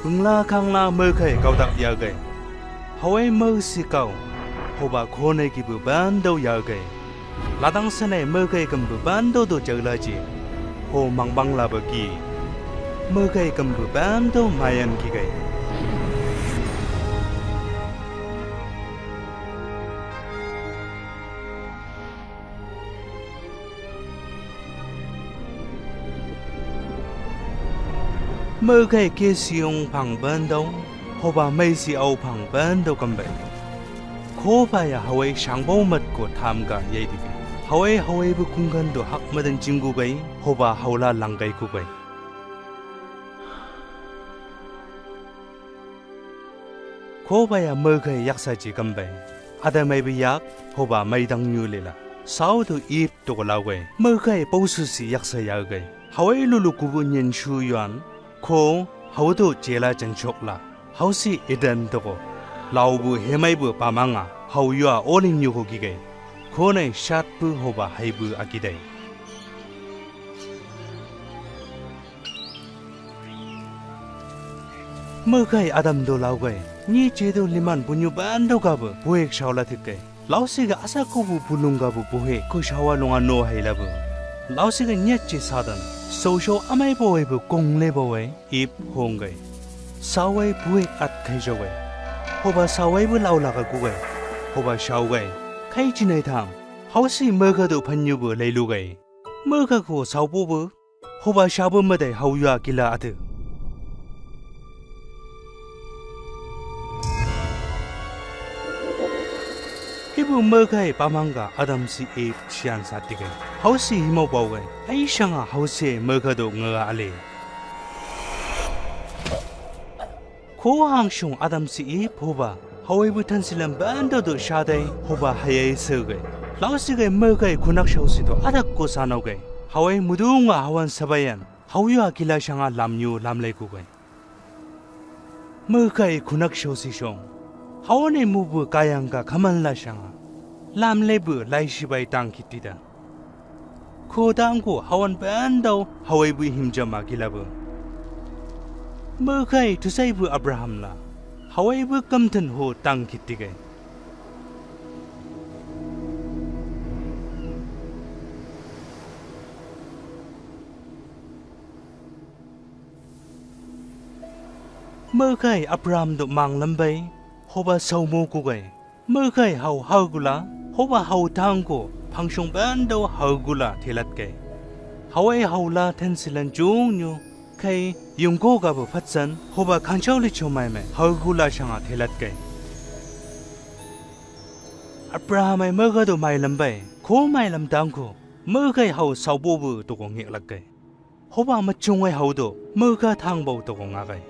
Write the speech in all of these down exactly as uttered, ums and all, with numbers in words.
Pungla kangla Mokai kautak yagai. Hawai mausi kau. Hoba kone kibu bando yagai. Ladang sanai Mokai kembu bando do jaulaji. Ho mangbang laba ki. Mokai kembu bando mayan kigai. Mokai kesiung pang bando, hoba maisi au pang bando kambai. Ko baya hawai sangbau mat ko tam ga yai dibi. Hawai hawai bu kungkan do hak madan jinggu gai, hoba haula langgai ku gai. Ko baya Mokai yaksa ji kambai. Adam ai bi yak, hoba maidang nyu lela. Sau do ip toko laugai. Mokai paususi yaksa yagai. Hawai lulu kubu nyen su yuan. Ko, hau do jela jan sokla. Hausi Eden toko. Lau bu hemai bu pamanga. Hau yua olin yuko gigai. Ko nai sat bu hoba hai bu akidai. Mokai Adam do laugai. Ni jedo liman bunyu bando gabu. Buek saula tikai. Lausiga asa kubu bulung gabu buhe ko sawa longa no hai labu. Lausiga nyat je Satan. Soso amai bawai bu kong le bawai ip honggai. Sawai buek at kai jogai. Hoba sawai bu laulaga gugai. Hoba saugai. Kai jinai tam. Hausi Mokai do panyu bu lailugai. Mokai ko sau bubu. Hoba sabu madai hau yua kila atu. Hibu Mokai pamangga Adam si ip sian satigai. Hausi himau baugai. Ai sanga hausi Mokai do ngaga ale. Ko hangsung Adam si ip hoba. Hawai bu tansilan bando do sadai hoba hayai segai. Lausigai Mokai kunak sausi do adak ko sanaugai. Hawai mudunga hawan sabayan. Hau yua kila sanga lamnyu lamlai kugai. Mokai kunak sausi song. Hawane mubu kayangka kaman la sanga. Lamlai bu lai sibai tang kitida. Ko dangku hawan bando hawai bu himjama kilabu. Mokai tusai bu Abraham la. Hawai bu kamten ho tang kitigai. Mokai Abraham do mang lambai, hoba saumo kugai. Mokai hau haugula, hoba hau tangku, pangsung bando haugula telatkai. Hawai haula tansilan jungyu, kai yungko gabu patsan, hoba kansau licho maimai, haugula sanga telatkai. Abraham ai Mokai do mai lambai, ko mai lam tangku, Mokai hau saubobu toko ngek lakkai. Hoba machungai hau do, Mokai tangbau toko ngagai.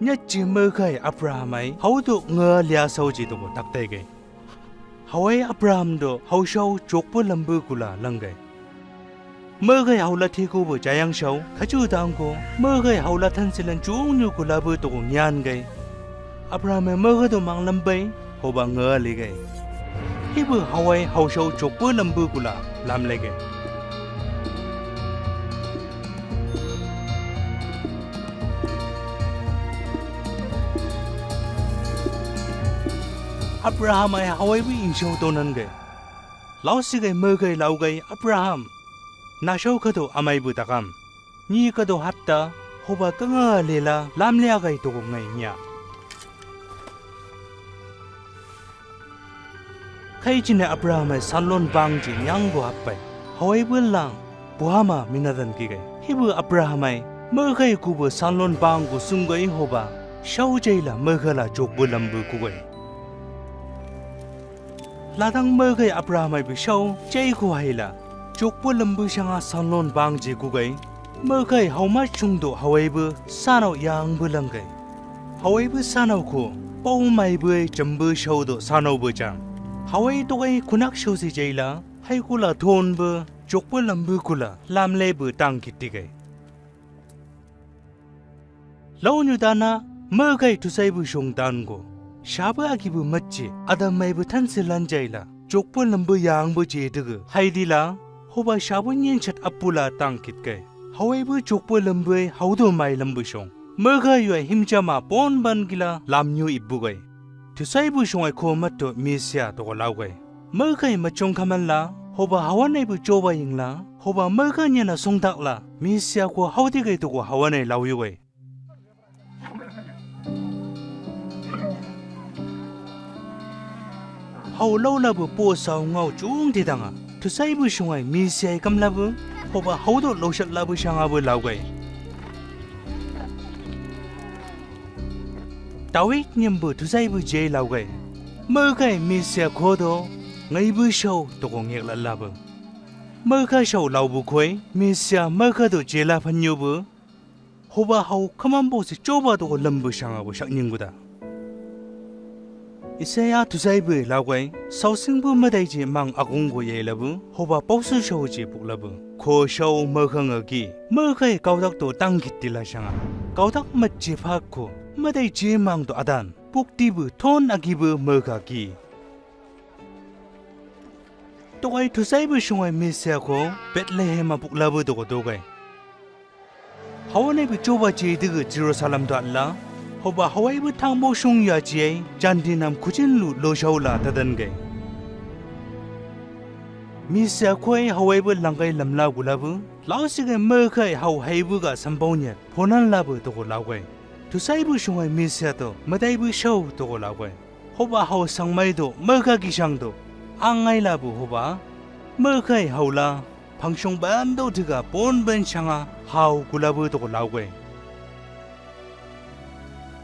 Nyatji Mokai Abraham ai hau do nga lia sauji toko taktaigai. Hawai Abraham do hau sau jokpu lambu kula langgai. Mokai haula tikubu jayang sau, kaju dangko, Mokai haula tansilan jungyu kulabu toko ngiangai. Abraham ai Mokai do mang lambai, hoba nga ligai. Hibu hawai hau sau jokpu lambu kula lamlegai. Abraham ai hawai bu insau tonangai. Lausigai Mokai laugai Abraham. Nasau kado amai bu takam. Ni kado hatta, hoba kanga lela, lamleagai toko ngai nia. Kai jine Abraham ai sanlon bangji nyanggo happai. Hawai bu lang, buhama minadan kigai. Hibu Abraham ai, Mokai kubu sanlon bangku sunggai hoba. Sau jaila Mokai la jokbu lambu kugai. Ladang Mokai Abraham ai bisau, jai ku haila. Jokpu lambu sanga sanlon bangji kugai. Mokai hau machung do hawai bu sanau yang bu langgai. Hawai bu sanau ku, pau mai bu ai jambu sau do sanau bu jang. Hawai tokai kunak sausi jaila, hai kula ton bu, jokpu lambu kula, lamle bu tang kitigai. Launyu dana, Mokai tusai bu song dango. Sabu akibu matji, Adam mai bu tansilan jaila. Jokpu lambu yang bu ji dugu. Hai dila, Hoba sabun yen sat apula tang kit kai. Hawaibu jokbu lambu ai haudo mai lambu song. Merka yua himjama pon ban gila lamnyu ibu kai. Tusaibu song ai ko matto Misia toko lau kai. Merka i machong kaman la, hoba hawan ai bu joba ing la, hoba merka nyana song dak la, Misia ko haude kai toko hawan ai lau yu kai. Hau lau labu po sau ngau jung di danga. Tusaibu song ai Misia i kam labu, hoba haudo lau sat labu sanga bu lau kai. Tawik nyembu tusaibu jei lau kai. Merka i Misia kodo, ngaibu sau toko ngek la labu. Merka sau lau bu koi, Misia merka do jei la pan yu bu. Hoba hau kamambo si joba toko lambu sanga bu sak nying guda. Isaia tusaibu lau kai, sau singbu madai je mang akung ko yai labu, hoba pausu sau je puk labu. Ko sau merka ngaki, merka i kaudak to tang kit di la sanga. Kaudak mat je pak ko, madai je mang to adan, puk di bu ton aki bu merka ki. Tokai tusaibu song ai Misia ko, Betlehem a puk labu toko tokai. Hawan ai bu joba je digu Jerusalem do atla, hoba hawaibu tangbo sung ya je ai, jandi nam kujin lu lo sau la tadan kai. Misia koi hawaibu langkai lam lau gu labu, lau si kai merka i hau haibu ga sambau nyat, ponan labu toko lau kai. Tusaibu song ai Misia to, madaibu sau toko lau kai. Hoba hau sang mai do, merka ki sang do. Angai labu hoba, merka i hau la, pangsong ban do tiga pon ban sanga hau ku labu toko lau kai.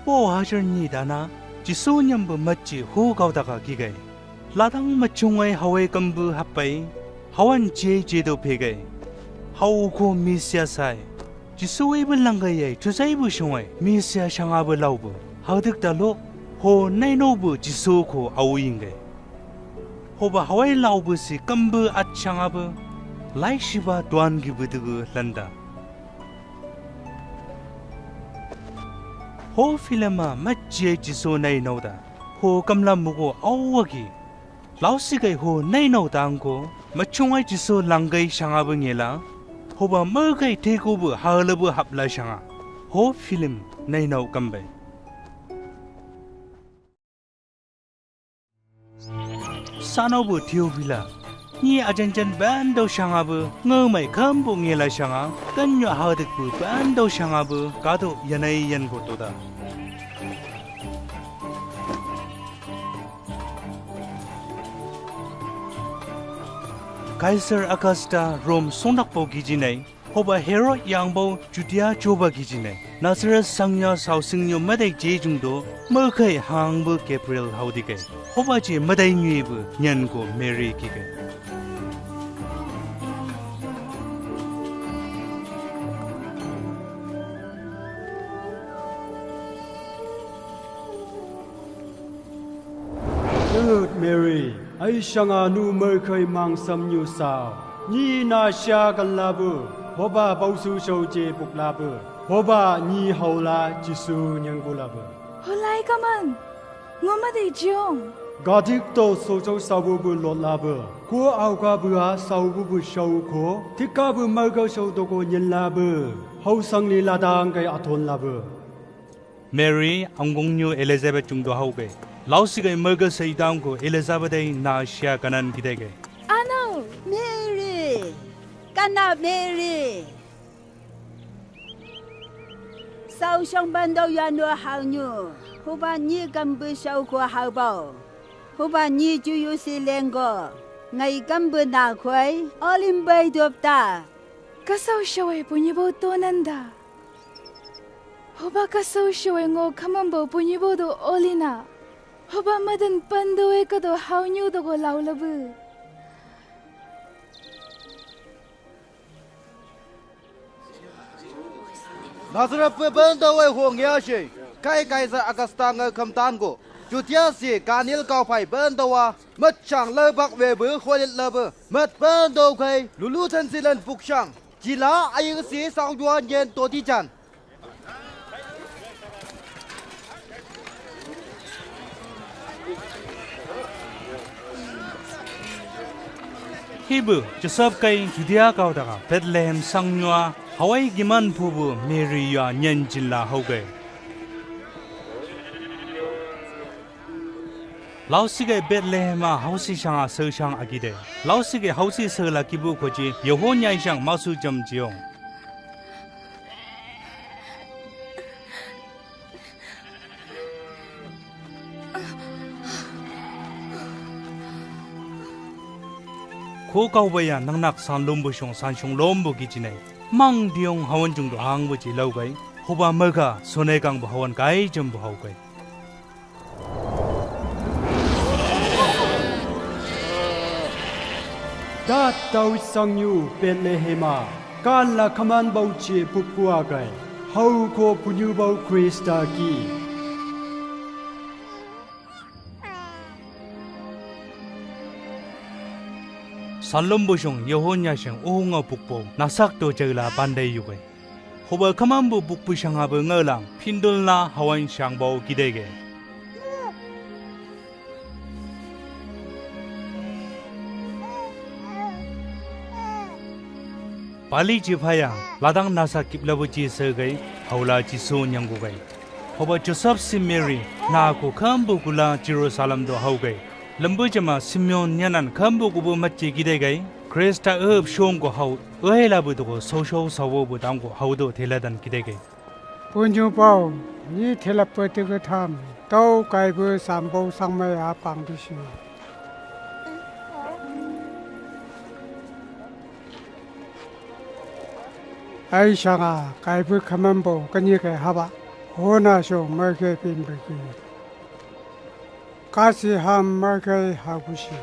Po hajar ni dana, Jisu nyambu mat je hu kau taka ki kai. Ladang machung ai hawai kambu hapai, hawan je je do pe kai. Hau ko Misia sai. Jisu i bu langkai ai, tusaibu song ai, Misia sanga bu lau bu. Hau dik da lok, ho nainau bu Jisu ko au ing kai. Hoba hawai lau bu si kambu at sanga bu, lai siba duan gi bu digu landa. Ho film a mat je ai Jisu nainau da, ho kamla mugo au agi. Lau si kai ho nainau tang ko, machung ai Jisu langkai sanga bu ngela, hoba merka i teko bu hau labu hap la sanga, ho film nainau kambai. Sanau bu Tiobila, ni ajanjan ban dau sanga bu, ngau mai kam bu ngela sanga, kan nyo hau dik bu ban dau sanga bu, kado yanai yan ko to da. Kaisar Agasta Rom songdakbau gijinai, hoba Herod yangbau Judia joba gijinai, Nasaret sangya sau singnyo madai jejung do, merka i hangbu Gabriel hau dikai. Hoba je madai nyui bu nyan ko Mary kikai. Good Mary, ai sanga nu merka i mang sam nyu sau. Ni na sia kan labu, hoba bausu sau je buk labu, hoba ni haula Jisu nyanggu labu. Holai kaman, ngo madai jiong. Gadik to so sau sabu bu lot labu, ko au ka bu a sau bu bu sau ko, tika bu merka sau toko nyen labu, hau sang ni ladang kai aton labu. Mary, anggong nyu Elizabeth jung do hau kai. Lau si kai merka sai dang ko Elizabeth ai na sia kanan kidai kai. Ano, Mary. Kana Mary. Sau sang ban dau yano hau nyu. Hoba ni kambu sau ko hau bau. Hoba ni juyu si lenggo. Ngai kambu na koi, olim bai dop ta. Kasau sau ai punyi bau to nanda. Hoba kasau sau ai ngo kamambo punyi bau do olina. Hoba madan pando e kado hau nyu do go lau labu. Nasaret pe pando e ho ngia se. Kai Kaisar Agasta ngai kam tan go. Judia si Ganil kau pai pando a. Mat sang lau bak we bu holit labu. Mat pando kai lulu tan silan buk sang. Jila air si sau dua nyen to di jan. Hibu, Josep kai Judia kau daga Betlehem sang nua, hawai giman pubu Meri yua nyanjin la haugai. Lausigai Betlehem a hausi sanga sau sang agide. Lausigai hausi sau la kibu koji Yehonia isang masu jam jiong. Ko kau baya nangnak san lombo song san song lombo kijinai. Mang diong hawan jung do hang bo ji laugai. Hoba maga sonai kang bo hawan kai jam bo haugai. Dat Daud sang yu Betlehem a, kan la kaman bau je pukua kai. Hau ko punyu bau Krista ki. San lombo song Yehonia sang uhunga pukpo, nasak to jaila pandai yugai. Hoba kamambu bukpu sanga bo ngalang, pindol na hawan sang bau kidege. Pali ji phaya, ladang nasa kiplabu ji segai, haula Jisu nyanggu gai. Hoba Josep si Meri, na ko kambu kula Jerusalem do haugai. Lembu jama Simeon nyanan kambu kubu maci kidegai, Krista ep shong ko hau, uai labu toko, sau sau sawo bu tang ko hau do teladan kidegai. Punyu pau, ni telapu tiga tam, tau kaibu sambau sangmai apang disi. Ai sanga kaibu kamambo kani kai haba, hona so merke pin beki. Kasi ham merke habusi.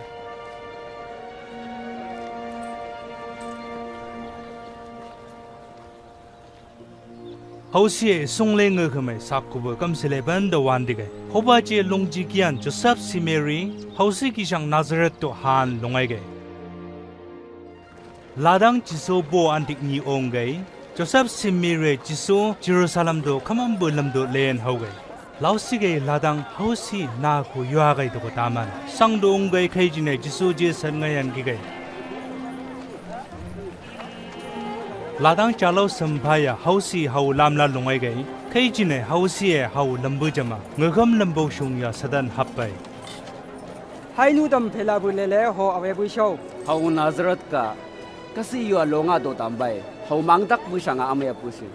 Hausi e sung le nge kemai sak kubo kam sele banda wan digai. Hoba je lungji kian Joseph si Mary, hausi kisang Nazareth to han lungai gai. Ladang Jisu bo antik ni ong gai, Joseph si Mary Jisu Jerusalem do kamambo lam do len hau gai. Lausi gai ladang hausi na ku yua gai toko taman. Sang do ong gai kai jinai Jisu je san ngai an gi gai. Ladang jalau sempaya hausi hau lamla lungai gai, kai jinai hausi e hau lambu jama, ngegam lambu sung ya sadan hapai. Hainu dam pela bu lele ho awe bu shau. Hau Nazareth ka, kasi yua longa do tambai, hau mangdak bu sanga ame apusi.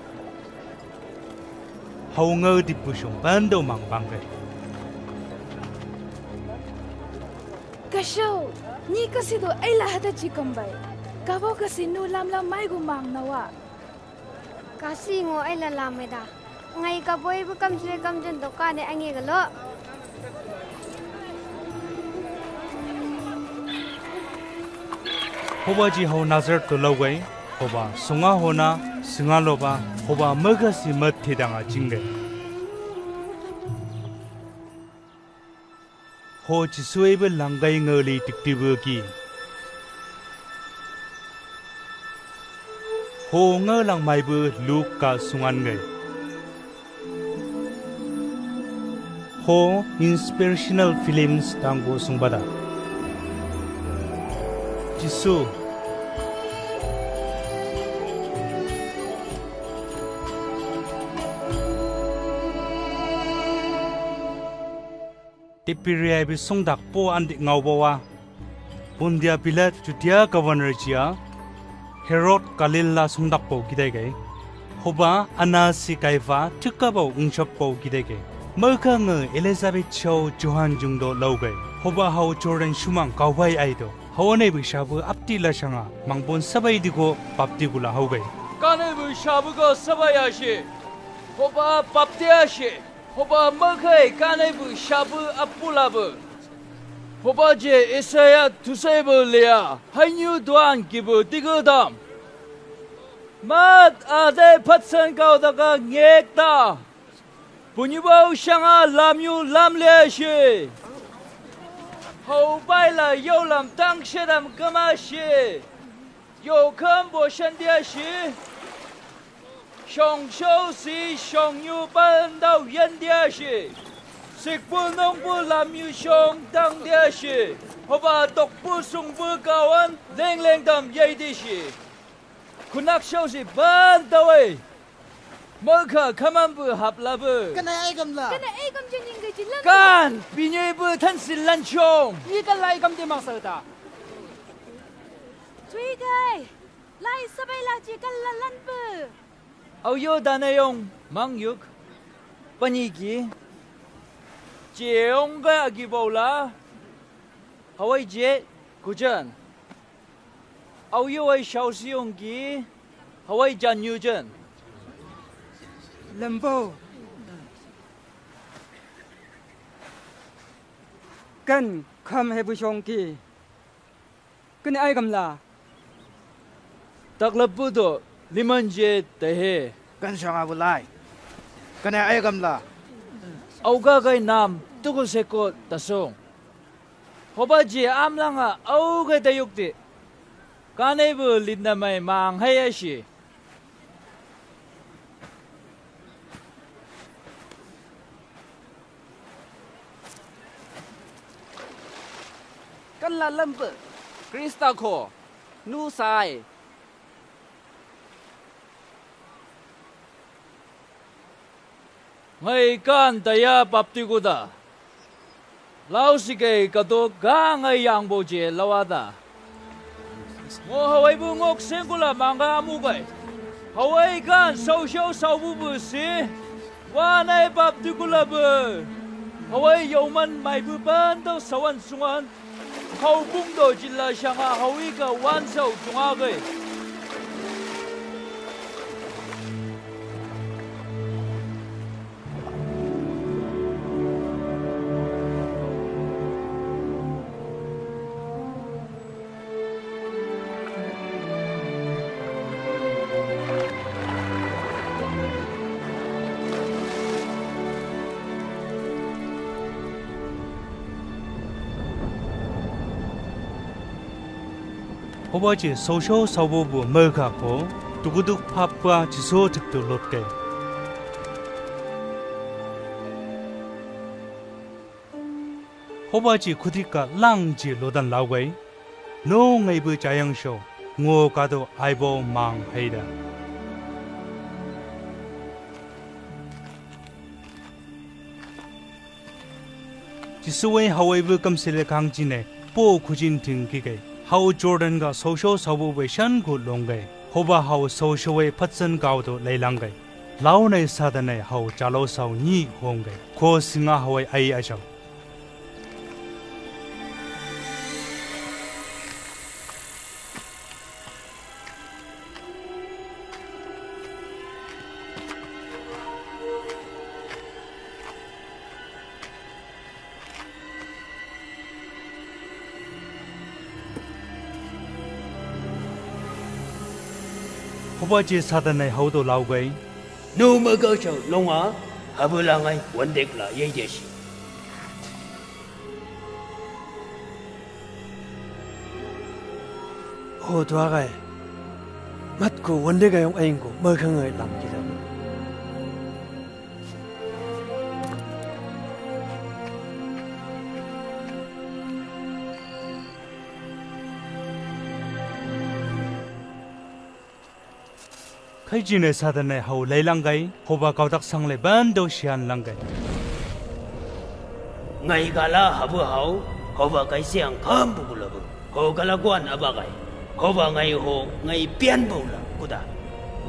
Hau ngau di pusung bando mang bangke. Kasho, ni kasi do ai la hata ji kambai. Kabo kasi nu lam lam mai gu mang nawa. Kasi ngo ai la lam mai da. Ngai kabo ai bu kam sile kam jen do kane angi galo. Hoba ji hau Nazareth to lau gai. Hoba sunga hona, sunga loba, hoba magasi mat thidanga jinggai. Ho Jisu ebe langgai ngali tiktibu ki. Ho ngalang maibu Luka sungan gai. Ho inspirational films tanggo sungbada. Jisu. Tipiria ibi sungdak po andik ngau bawa. Pontia Pilat Judia governor jia. Herod Galila sungdak po gidai gai. Hoba Anasi Kaifa tuka bau ungsap po gidai gai. Mauka nge Elizabeth chau Johan jungdo lau gai. Hoba hau Jordan sumang kau bai aido. Hau anai bu shabu apti la sanga mangbon sabai diko bapti gula hau gai. Kanai bu shabu ko sabai ashi. Hoba bapti ashi. Hoba makai kanai bu shabu apula bu. Hoba je Isaiah tusai bu lea. Hainyu duan gibu digu dam. Mat ade patsan kau daga ngek da. Punyu bau sanga lamyu lam lea shi. Hau baila yau lam tang shedam kama shi. Yau kam bo shandia shi. Shong shou si shong yu bandau yandia shi. Sikbu nongbu lamyu shong dangdia shi. Hoba tokbu sungbu kawan lengleng dam yai disi. Kunak sau si ban tawai. Maka kaman bu hap labu. Kana ai gam la. Kana ai gam jing ning ga jilan. Kan, pinyai bu tan silan chong. Ni ka lai gam de masa ta. Cui kai. Lai sabai la ji kan la lan bu. Au yo dana yong mang yuk. Paniki. Cheong ga agi baula. Hawai je kujan. Au yo ai shao siong ki. Hawai jan yujan. Lembo. Kan kam hebu shong ki. Kene ai gam la. Taklap bu do liman je tehe. Kan shong abu lai. Kene ai gam la. Au ga gai nam tuku seko tasong. Hoba je am langa au ga tayuk ti. Kane bu litna mai mang hai ashi. Kan la lampe. Krista ko. Nu sai. Ngai kan taya bapti kuda. Lau sikei kato ga ngai yang bo je lawada. Ngo hawai bu ngok sengkula mangga amu gai. Hawai kan sau sau sau bu bu si. Wanai bapti kula bu. Hawai yauman mai bu ban dau sawan sungan. Hau bung do jilla shanga hau i ka wan sau tunga gai. Hoba je sau sau sau bo bu maka ko, tukuduk papa je so tuk tu lot ke. Hoba je kutika lang je lodan lau gai, no ngai bu jayang so, ngo kado ai bo mang haida. Jisu wai hawai bu kam sele kang jine, po kujin ting kikai. Hau Jordan ga sau sau sau bu wai shan go long gai. Hoba hau sau sau wai patsan gau do lai lang gai. Lau nai Satan nai hau jalo sau ni hong gai. Ko singa hawai ai a sau. Hoba je Satan nai hau do lau gai. No maka sau longa, habu langai wandek la yai desi. Ho tuagai. Matku wande gayong aingku makangai lam kila. Khaijine Satan nai hau lailang gai, hoba kautak sang le bando sian lang gai. Ngai gala habu hau, hoba kaisiang kambu kulabu. Ho gala guan abagai. Hoba ngai ho ngai pian boula kuda.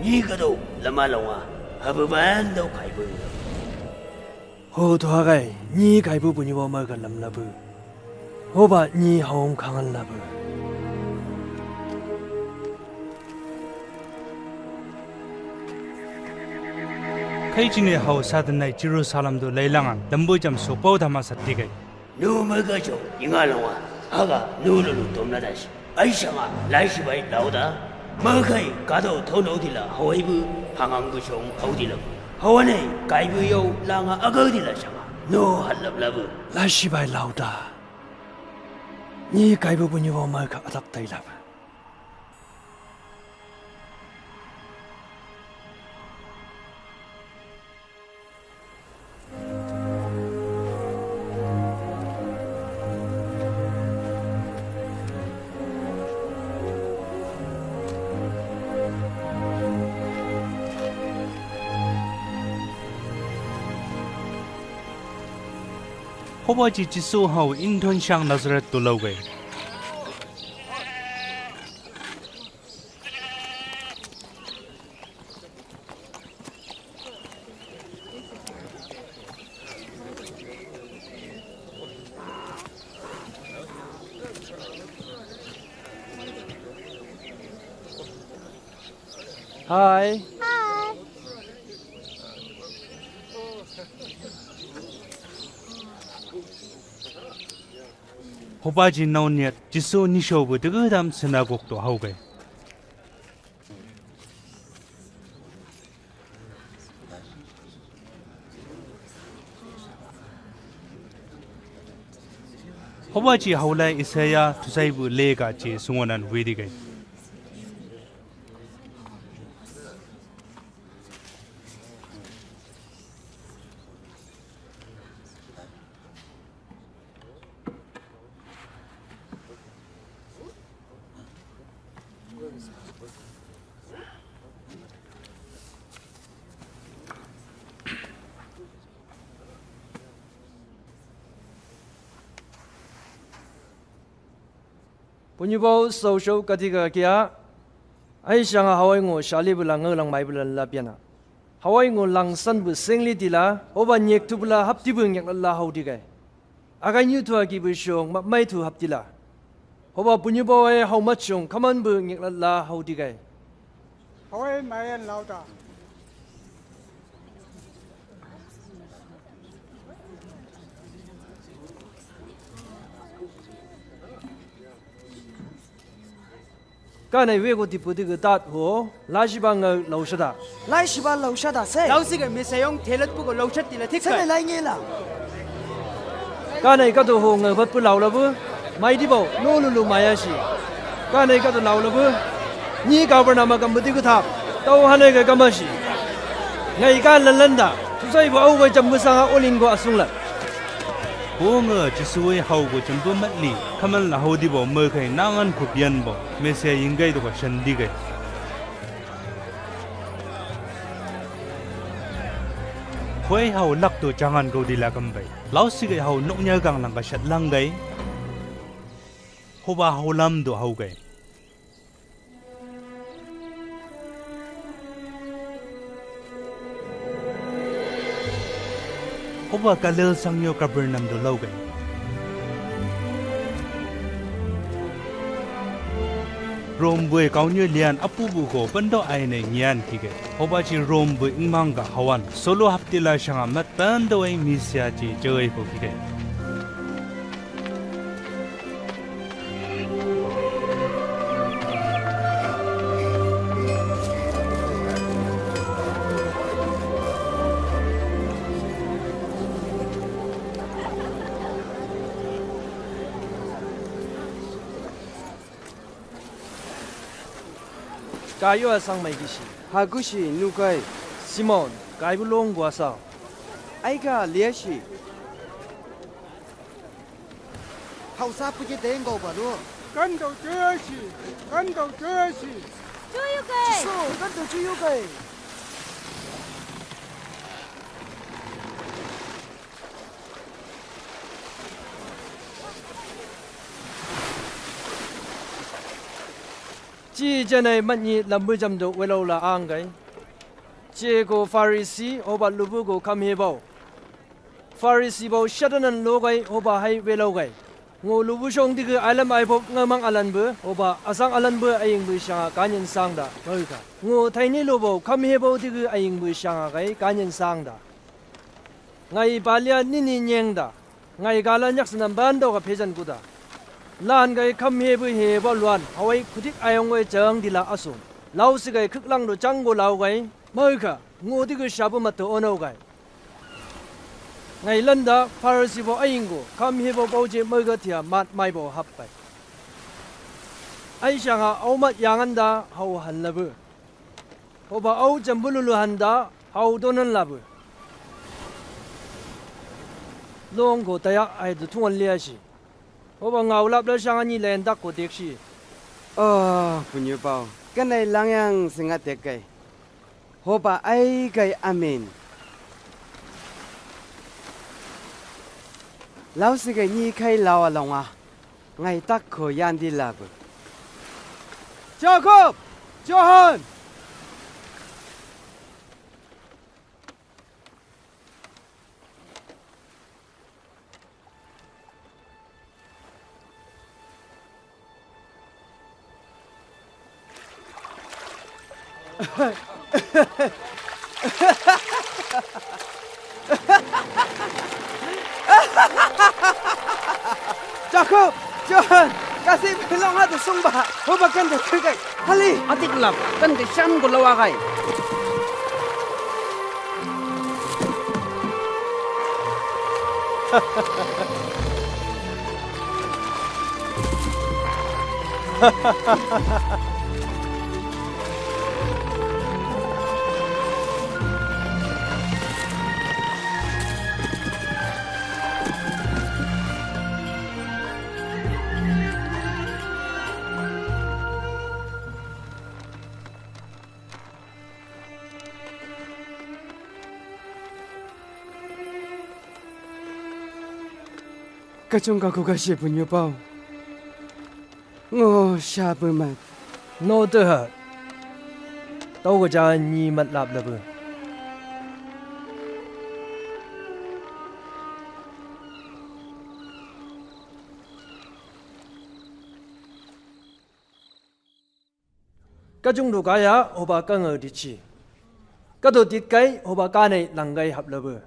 Ni kado lama longa, habu bando kai boula. Ho tuagai, ni kaibu buni bo maga lam labu. Hoba ni haum kangan labu. Khaijine hau Satan nai Jerusalem do lailangan lambu jam sopau dama satigai. Nu maga jo inga longa haga nu lulu tom na dasi. Aisanga laisibai lauda. Makai kado tono dila hawaibu hangang busong hau dila. Hawane kaibu yau langa agau dila sanga. No halab labu. Laisibai lauda. Ni kaibu bunyi bo maika atak tai labu. Hoba ci Jisu hau inton siang Nasaret do laugai. Hai. Hai. Hoba ci nauniyat Jisu ni sau bo degedam sinagog do haugai. Hoba ci haulai Isaia tusai bo lega ci sungonan widigai. Punyubau sausau kati ga kia, ai sanga hawai ngo sali bula ngau lang mai bula lapiana. Hawai ngo langsan bu sengli tila, hoba nyek tu bula hapti bu ngek la hau digai. Agai nyu tu agi bu siong, ma mai tu haptila. Hoba punyubau ai hau mat siong, kaman bu ngek la hau digai. Hawai mai an lau ta. Kanai wego tipu digu tat ho, laisiba ngau lausada. Laisiba lausada se. Lausiga Mesia iong thelat pugo lausat tila thik. Sene lai ngela. Kanai kado ho ngau bat pu laulabu, mai dibau, no lulu mayasi. Kanai kado laulabu, ni governor ma gambu digu thap, tau hane ga gamasi. Ngai ka lalanda, susai bo au ga jambu sanga olingo asungla. Ho nga Jisu e hau go jambu matli, kaman la hau dibau mo kai nangan ko bian bo. Mesia inggai doka sandigai. Hoi hau lak do jangan gau di lakam bai. Lausigai hau noknya gang langka sat langgai. Hoba hau lam do haugai. Hoba Galil sangyo Kapernaum do laugai. Rom bue kaunyo lian apu buko pendo aine ngian kige. Hoba ci Rom bue ingmang ga hawan. Solo haptila sanga mat pendo ai Mesia ci jawai ko kige. Kayo asang mai gisi. Hagusi nukai. Simon, kaibu long guasau. Aika liasi. Hausa puji denggo balu. Kandau tuyasi, kandau tuyasi. Tuyukai. Jisu, kandau tuyukai. Ci jenai manyi lambu jam do welau la anggai. Ci ko Farisi, hoba lubu ko kamhebau. Farisi bau satanan logai, hoba hai welau gai. Ngo lubu song digi alam aibok ngamang alan bu, hoba asang alan bu aing bu sanga kanyan sang da, mauka. Ngo taini lubau kamhebau digi aing bu sanga gai kanyan sang da. Ngai balia nini nyeng da. Ngai gala nyak senam bando ka pejan kuda. Lan gai kamhebau heba luan, hawai kutik ayong gai jang dila asung. Lausigai kiklang do jang go laugai, mauka. Ngo digi sabu mato ono gai. Ngai landa Farisi bau aing go, kamhebau bau je mauga tia mat mai bau happai. Ai sanga au mat yangan da hau han labu. Hoba au jambululu handa hau donan labu. Long go taya ai do tungan liasi. Hoba ngau lap la sanga ni lendak ko deksi. Oh, punyubau. Kanai langyang singa dekai. Hoba ai kai amin. Lausigai ni kai lawa launga, ngai tak ko yandi labu. Jakob! Johan! Jakob, Johan, kasi belong ada sungba, hoba kan da kai. Hali. Atik lap, kan ke syam ko lawa kai. Kachung ka ku ka si punyu pau. Ngo sha pu mat. No te ha. Tau ka ja ni mat lap labu. Kachung du kaya hoba ka ngau di chi. Ka do dit kai hoba ka nai langgai hap labu.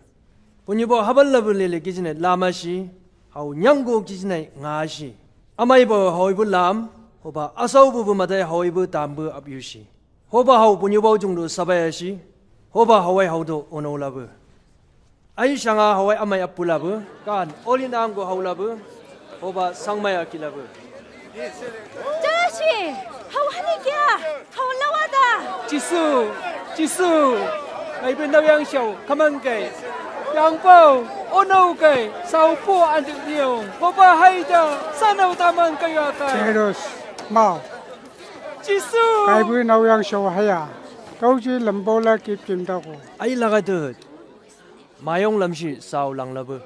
Punyu bo haban labu lele kijinai lama si, hau nyanggo kijinai nga si. Amai bo hau ibu lam, hoba asau bubu matai hau ibu tambu ap yu si. Hoba hau punyu bo jung du sabaya si, hoba hawai hau do ono labu. Ai sanga hawai amai apu labu, kan olin anggo hau labu, hoba sangmai aki labu. Joshi, hau hani kia, hau lawada. Jisu, Jisu, ngai be nau yang siau, kamang kai. Yang pau, onau kai, sau po andik niong, hoba haida, sanau tamang kai akai. Jairus, mau. Jisu. Kai be nau yang siau haya, kau ji lambola kip kim dako. Ai lagai dut. Mayong lam si sau lang labu.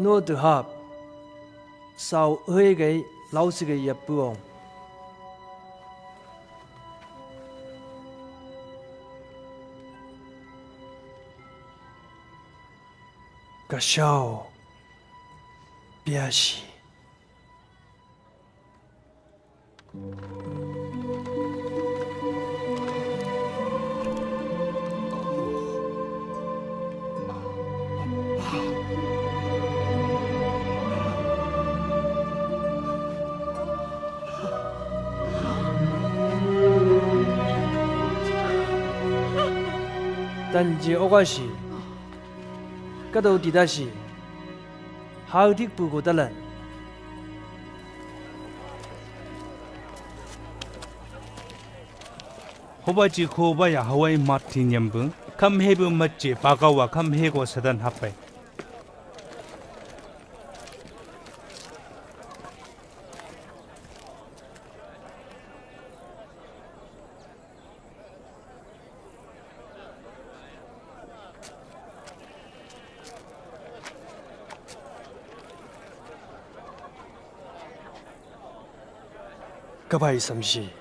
No tu hap. Sau hei gai, lau si gai yapuong. Kasau. Biasi. Tanji okasi. Kadau didasi. Hau dik pu ko dalan. Hoba ji ko ba ya hawai mat tin yambu. Kam he bu mat ji bagawa kam he ko sadan hapai. Kabai samsi.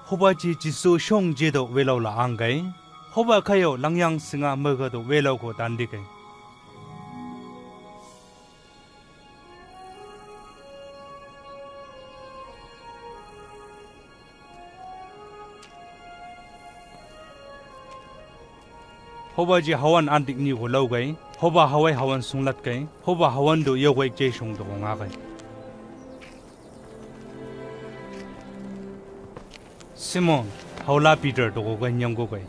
Hoba ji Jisu song je do welau la anggai. Hoba kayo langyang singa maga do welau ko tandike. Hoba ji hawan andik ni ko laugai. Hoba hawai hawan sunglatgai. Hoba hawan do yogai je song do ko ngagai. Simon, haula Peter do ko gai nyang ko gai.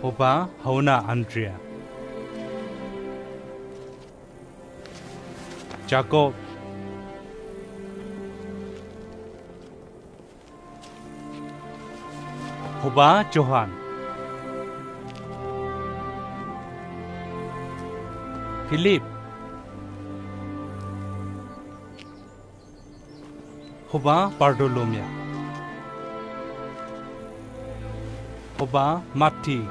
Hoba hauna Andrea. Jakob. Hoba Johan. Philip. Hoba Bartolomia. Hoba Mati.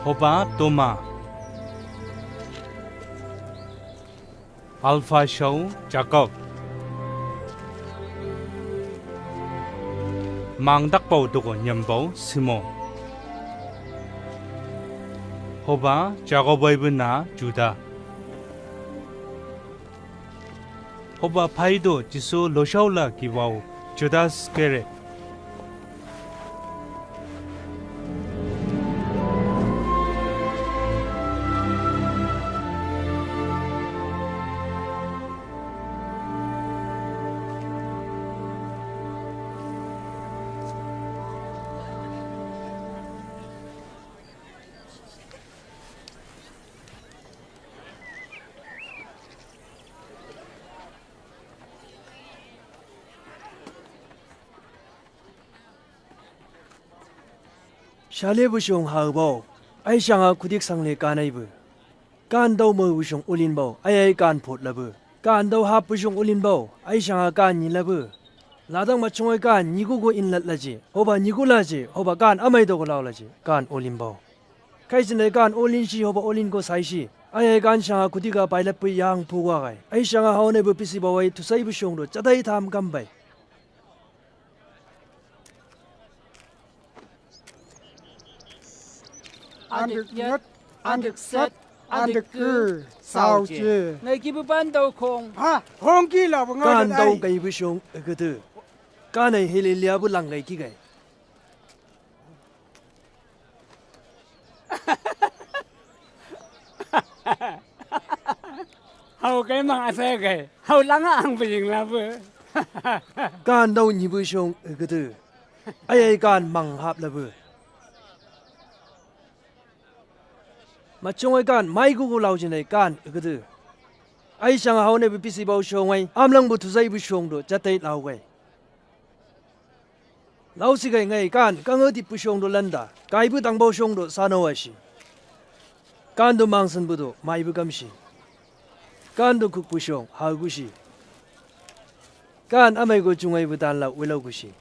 Hoba Toma. Alfa sau Jakob. Mangdakbau do ko nyambau Simon. Hoba Jakob ai bena Juda. Hoba phaido Jisu losaula kibau Judas Iskariot. Sale busong hau bau, ai sanga kudik sang le kan ai bu. Kan dau mau busong ulin bau, ai ai kan pot labu. Kan dau hap busong ulin bau, ai sanga kan ni labu. Ladang ma chungai kan ni gugu in lat laji, hoba ni gu laji, hoba kan amai dogo lau laji, kan ulin bau. Kai sin ai kan ulin si, hoba ulin ko sai si. Ai ai kan sanga kudik a pai lapu yang pu wa gai. Ai sanga hau ne bu pisi bau ai tusai busong do, chatai tam kam bai. Andik yet, andik set, andik ku, sau je. Ngai kibu ban dau kong. Ha, hong ki la bu ngai. Kan dau kai bu song egede. Kan ai hele lia bu lang ngai ki gai. Hau kai mang asai kai. Hau langa ang pejing labu. Kan dau ni bu song egede. Ai ai kan mang hap labu. Machong ai kan mai gugu lau jinai kan egede. Ai sanga hau ne bu pisi bau song ai. Am lang bu tuzai bu song do chatai lau gai. Lau si gai ngai kan, kangau di pusong do landa, kai bu tang bau song do sano ai si. Kan do mangsan bu do, mai bu kam si. Kan do kuk pusong, hau gu si. Kan amai go chungai bu tan lau, welau gu si.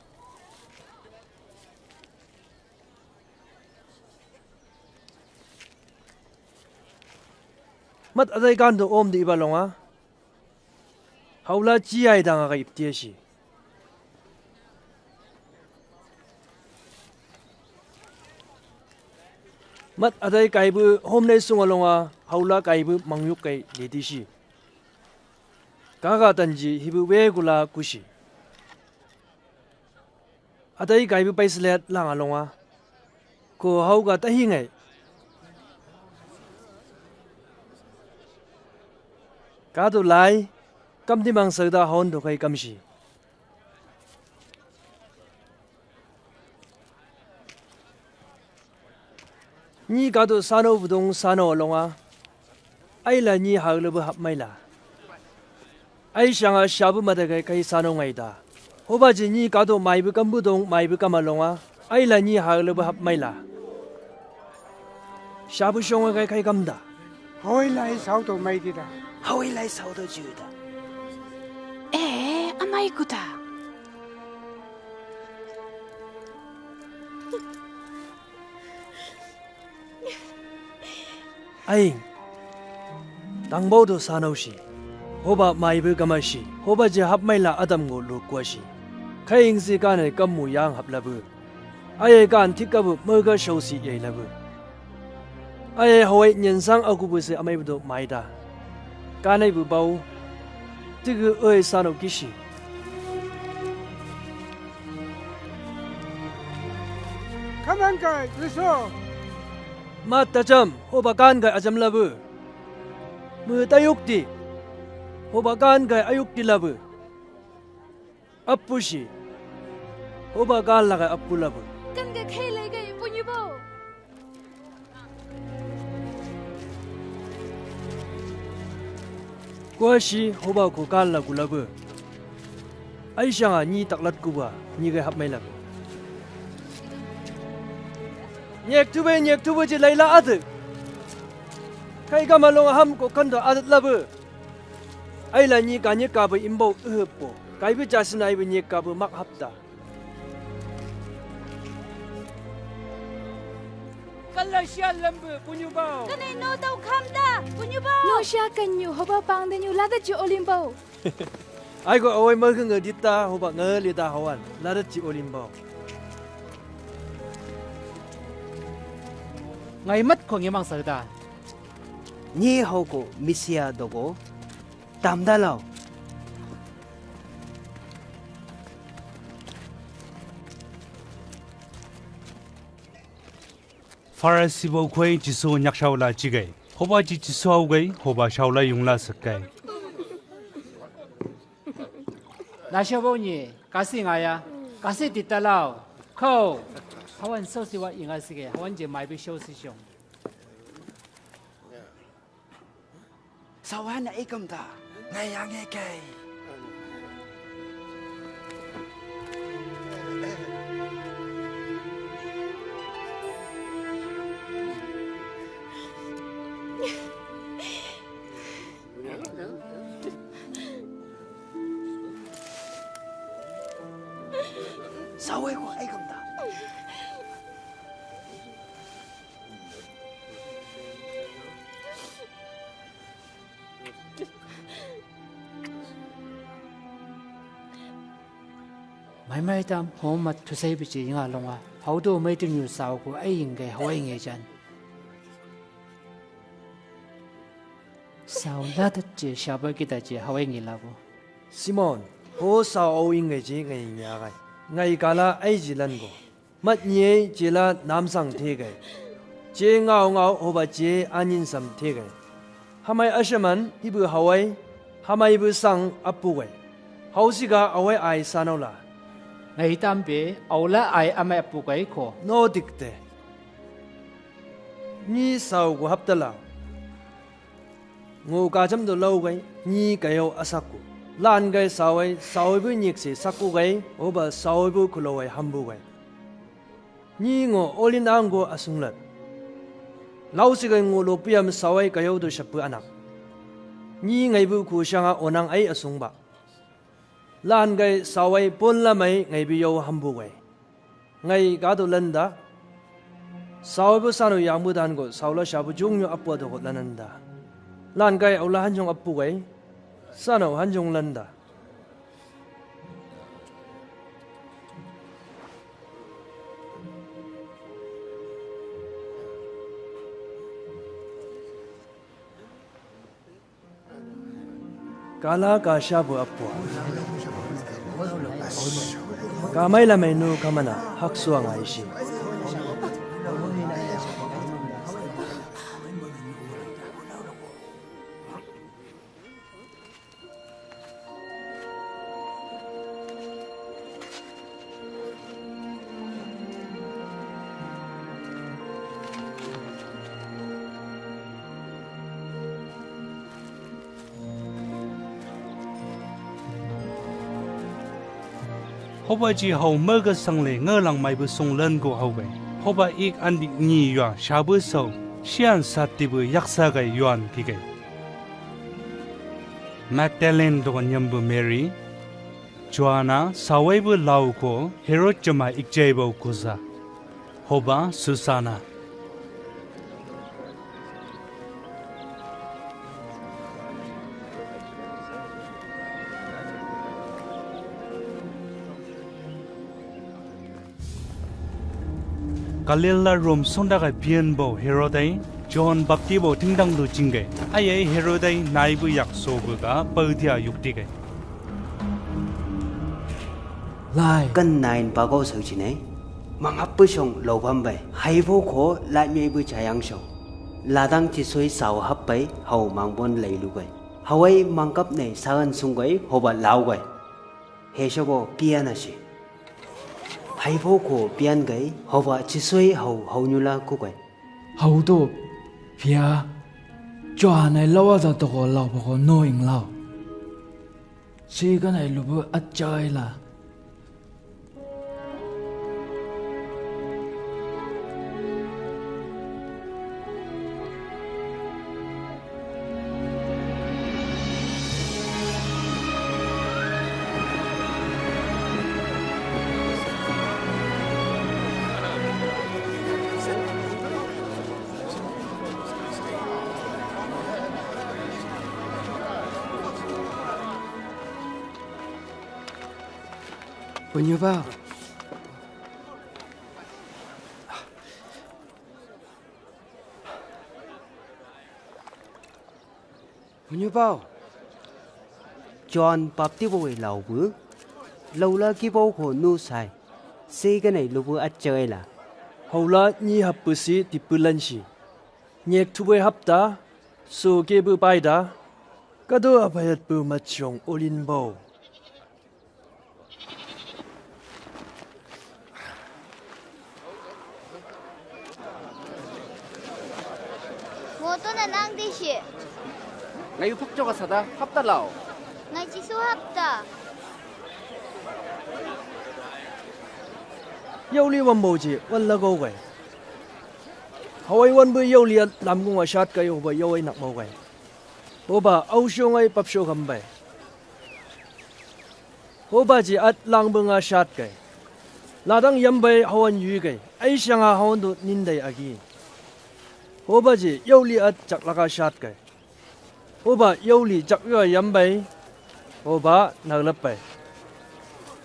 Mat adai kan do om di iba longa. Haula chi ai dang aga iptia si. Mat adai kaibu hom nei sung alonga haula kaibu mangyuk kai leti si. Kaga tanji hibu we gula kusi. Adai kaibu paislet lang alonga. Ko hau ga tahi ngai. Kadu lai, kam di mang sauda hon do kai kamsi. Ni kadu sano budong sano alonga. Ai la ni hau lebu hap mai la. Ai sanga sabu mada kai kai sano ngai da. Hoba ji ni kadu mai bu kam budong mai bu kam alonga. Ai la ni hau lebu hap mai la. Sabu songa kai kai kam da. Hoi lai sau to mai di da. Hoi lai sau to jiu da. E, amai kuta. Aing, tangbau do sanau si, hoba maibe gamai si, hoba je hapmaila Adam ngo lo kua si. Kai ing si kanai kammu yang hap labu. Ai ai kan tikabu merga sau si yai labu. Ai ai hawai nyen sang aku bu se amai bu do maida. Kanai bu bau. Tigu oi sanau kisi. Kaman kai, Kristo. Mat tajam, hoba kan kai ajam labu. Mu tayuk ti, hoba kan kai ayuk ti labu. Appu si, hoba kan lagai appu labu. Kan kai kai lai kai punyu bau. Kua si hoba ko kan lagu labu. Ai sanga ni taklat kuba, ni gai hapmai labu. Nyek tube, nyek tube je laila ate. Kai gama longa ham ko kanda adat labu. Ai la ni ka nyek kabu imbau ehepo. Kai be jasin ai be nyek kabu mak hapta. Kala sia lambu punyu bau. Kanai no tau kam da punyu bau. No sia kanyu hoba pang de nyu lada ji olimbau. Ai go awai mau nge dita hoba nge lida hawan lada ji olimbau. Ngai mat ko ngemang sarda. Ni hau ko misia dogo. Tamdalau. Farisi bau koi Jisu nyak saula jigai. Hoba ji Jisu au gai, hoba saula yungla sekai. Nasa bau ni, kasi ngaya, kasi ditalau. Kau, hawan sau siwa inga sige, hawan je mai bi sau si siong. Sawana ikam ta, ngai ange kai. Sawe ko ikam ta. Maimai tam homa tusai bici inga longa. Hau do mai tu nyu sau ku ai ingai hawai ngai jan. Sau na ta ce siapa kita ce hawai ngai lagu. Simon, ho sau au ingai ce ngai ngai agai. Ngai kala ai ji lan go. Mat nyei ce la namsang tegai. Ce ngau ngau hoba ce anin sam tegai. Hamai asaman hibu hawai, hamai hibu sang apugai. Hausiga awai ai sanau la. Ngai tampe, au la ai amai apugai ko. No dikte. Ni sau gu haptala. Ngo kajam do lau gai, ni kayau asaku. Lan gai sawai, sawai bu nyik se saku gai, oba sawai bu kulawai hambu gai. Ni ngo olin anggo asunglat. Lau si gai ngo lopiam sawai kayau do sapu anak. Ni ngai bu ku sanga onang ai asung ba. Lan gai sawai pon lamai ngai bi yau hambu gai. Ngai gado landa. Sau bu sanu yang bu dan go, sau la sabu jung nyo apu do go lananda. Lan gai au la hanjung apu gai. Sanu hanjung landa. Kala ka shabu apua. Ka mai la mai nu ka mana hak suang ai si. Hoba ji hau merga sang le ngerlang mai bu sung len go hau gai. Hoba ik andi ni yua shabu sau sian sati bu yaksa gai yuan ki gai. Magdalene dogon yambu Mary, Joanna, sawai bu lau ko Herod jama ikjai bau kusa. Hoba Susana. Galil la Rom sonda gai pian bau Herod ai John Bapti bau tingdang du jing gai. Ai ai Herod ai naibu yak sobu ga bau dia yuk di gai. Lai. Kan nain bagau sau jinai. Manghap bu song lobam bai. Hai bau ko lat nyai bu jayang song. Ladang jisoi sau hap bai hau mangbon lai lu gai. Hau ai mangkap nei sagan sung gai hoba lau gai. He sobo pian asi. Hai bau ko pian gai, hoba jisoi hau, hau nyula ku gai. Hau to pia, Johan ai lawa da toko lau boko no ing lau. Sigan ai lubu achai la. Punyubau. Punyubau. John Bapti bau e lau bu. Lau la ki bau ko nu sai. Sigan ai lubu achai la. Hau la ni hap bu si tipu lan si. Nyek tu bau hap da. So ke bu pai da. Kado abayat bu machong olin bau. Moto na nang di si. Ngai upak coka sada hap da lau. Ngai jisu hap da. Yauli wan bau ji wan lagau gai. Hawai wan bu yauli at lam gung a sat kai hoba yawai nak mau gai. Hoba au sio ngai pap sio gam bai. Hoba ji at lang bu nga sat kai. Ladang yam bai hawan yui kai. Ai sianga hawan du nindai agi. Hoba ji yauli at chak laka sat kai. Hoba yauli chak yua yam bai. Hoba naglap bai.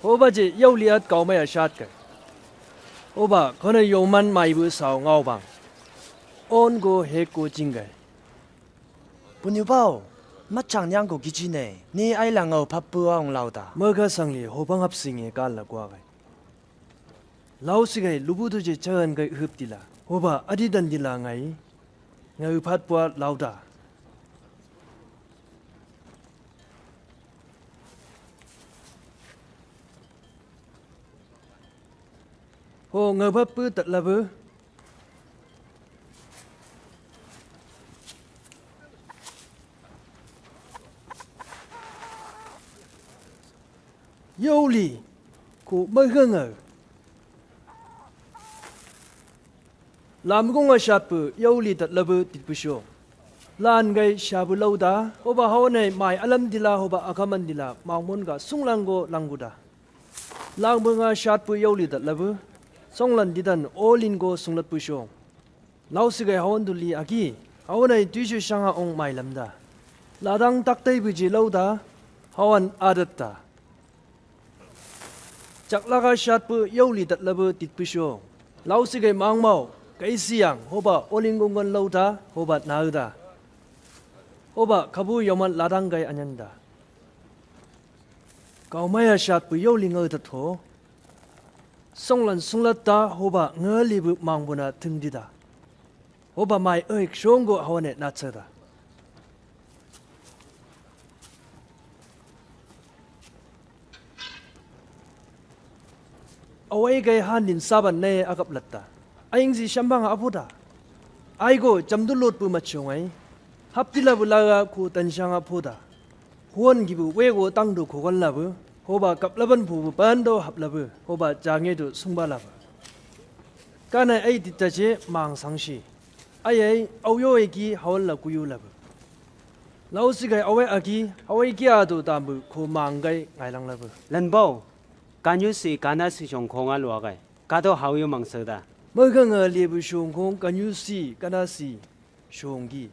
Hoba ji yauli at kau mai a sat kai. Hoba kona yoman mai bu sau ngau bang. On go hek go jing gai. Punyubau, machang nyang ko giji nei, ni ai la ngau pap bu aung lau da. Maga sangli hobang hap singe kal la gua gai. Lau si gai lubu tu je chagan gai hup dila. Hoba adi dan dila ngai. Ngau pap bu lau da. Ho ngau pap bu tat labu. Yauli ko mai gangau. Lam gung a sat bu yauli tat labu tit bu sio. Lan gai sabu lau da, hoba hawan ai mai alam dila hoba akaman dila, mangmon ga sung lang go lang gu da. Lang bu nga sat bu yauli tat labu, song lan didan olin go sung lat bu sio. Lau si gai hawan du li agi, hawan ai tui sio sanga ong mai lam da. Ladang tak tai bu ji lau da, hawan adat da. Chak laka sat bu yauli tat labu tit bu sio. Lau si gai mang mau, kai siang, hoba olin gung gan lau da, hoba nau da. Hoba kabu yoman ladang gai anyan da. Kau mai a sat bu yauli ngau tat ho. Song lan sung lat da hoba ngali bu mang bu na tung di da. Hoba mai oik song go hawan e na cha da. Awai gai han din saban nei akap lat da. Aing ji sambang a apu da. Ai go jam du lot bu machong ai. Hap dila bu laga ku tan sanga pu da. Huan gi bu wego tang du kogon labu, hoba kap laban pu bu ban do hap labu, hoba jange du sungba labu. Kanai ai tita je mang sangsi. Ai ai, au yo eki hawan la kuyu labu. Lau si gai awai aki, awai kia du dam bu ko mang gai ngai lang labu. Lanbau, kanyu si kana si song kong a lua gai. Kado hau yo mang sa da. Maga nga lebu song kong kanyu si kana si. Shongi.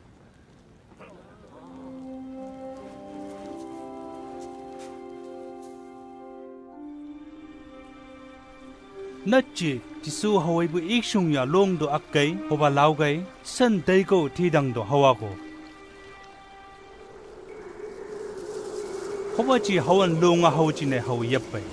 Naci Jisu hawaibu iksung ya long do akkai, hoba laugai, san daigo tidang do hawago. Hoba ci hawan longa hau cine hau yappai.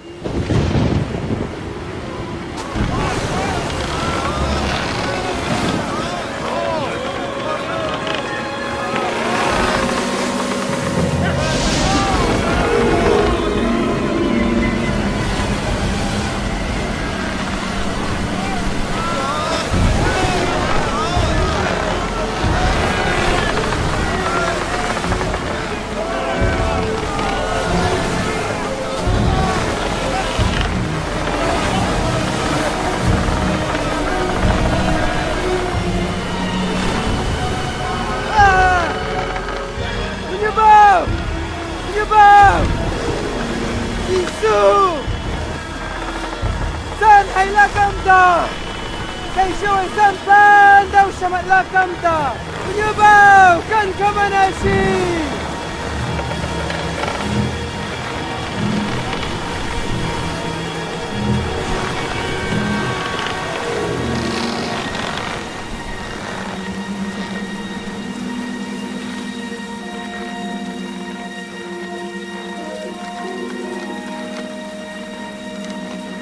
Penyebab! Penyebab! Jisu! San hai lakam da! Sai show san pan dau samat lakam da! Penyebab! Kan kamanasi!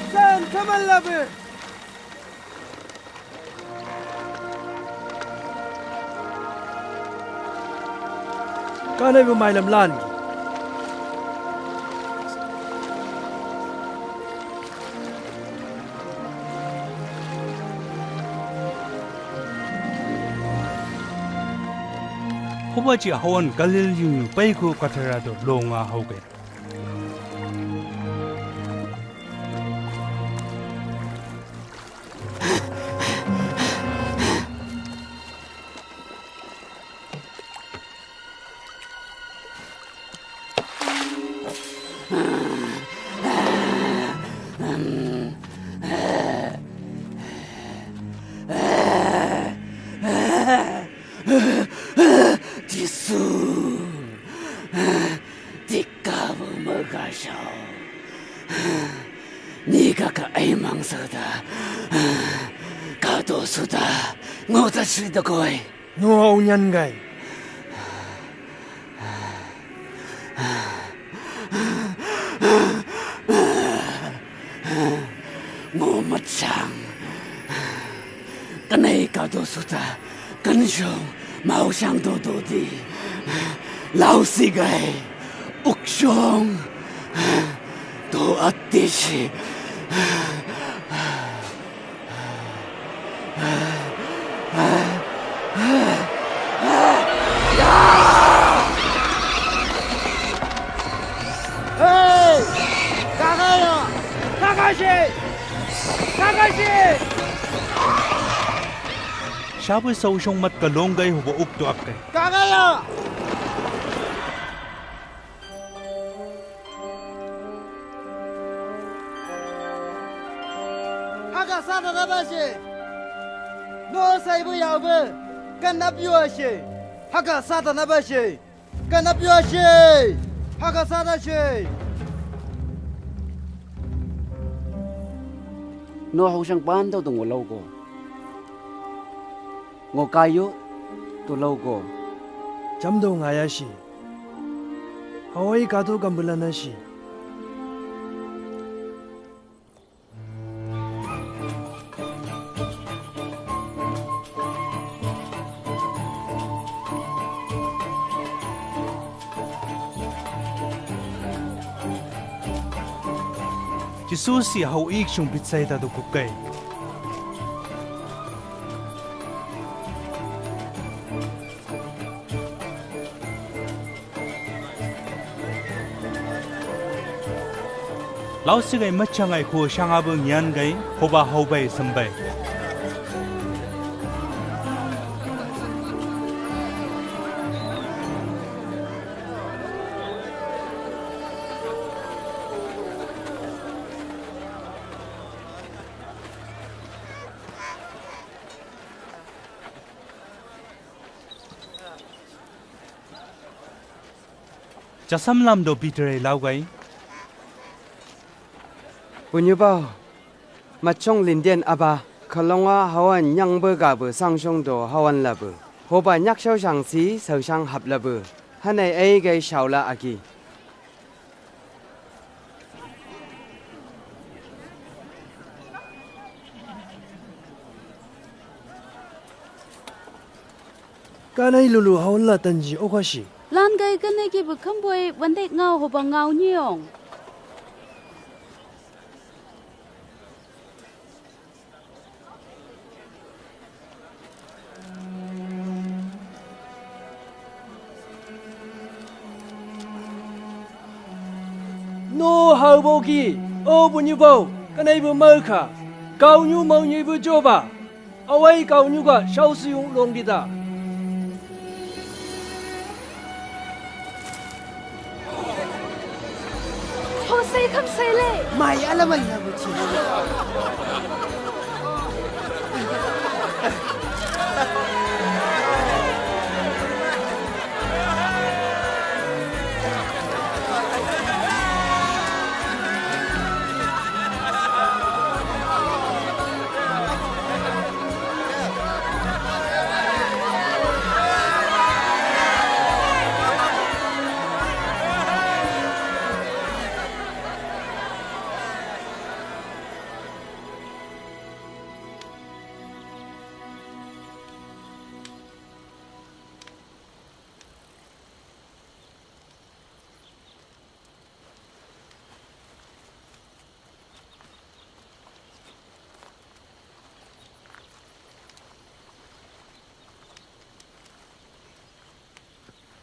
San kaman labe. Kanai bu mailam lan. Hoba ci hawan Galil yunyu paiku katara do longa hauge. Jisu, dikka bu magasau. Ni kaka aimang suda, kado suda, ngo ta sui dagoi. Ngo au nyan gai. Ngo matsang. Kanai kado suda, kansong, mausang do do di. Lau sigai, uksong, do atisi. Hei! Kakaia! Kakashi! Kakashi! Shabu sau song mat ka long gai hubo uk do akke. Kakaia! Haka Satan abashe. No saibu yaube. Kan napiu ashe. Haka Satan abashe. Kan napiu ashe. Haka Satan ashe. No hausang pando tungo lauko. Ngo kayo tu lauko. Jam do ngaya shi. Hawai kado gambulan na shi. Jisu si hau iksung Betsaida do kukai. Lau sigai machangai ko shangabu ngian gai hoba haubai sambai. Jasam lam do Peter e laugai. Punyubau, Machong linden aba, kalonga hawan nyangbe gabe sangsong do hawan labe. Hoba nyak shaosang si saosang hap labe. Hanai ai gai shaola aki. Kanai lulu haola tanji okasi. Lan gai kanai kibu kamboi wandek ngau hoba ngau nyiong. No hau boki, o bunyu bau, kanai bu mau ka, kau nyu mau nyu bu joba. Awai kau nyu ga shaosi ung long kita. Hosei kam sele. Mai ala mai na buci.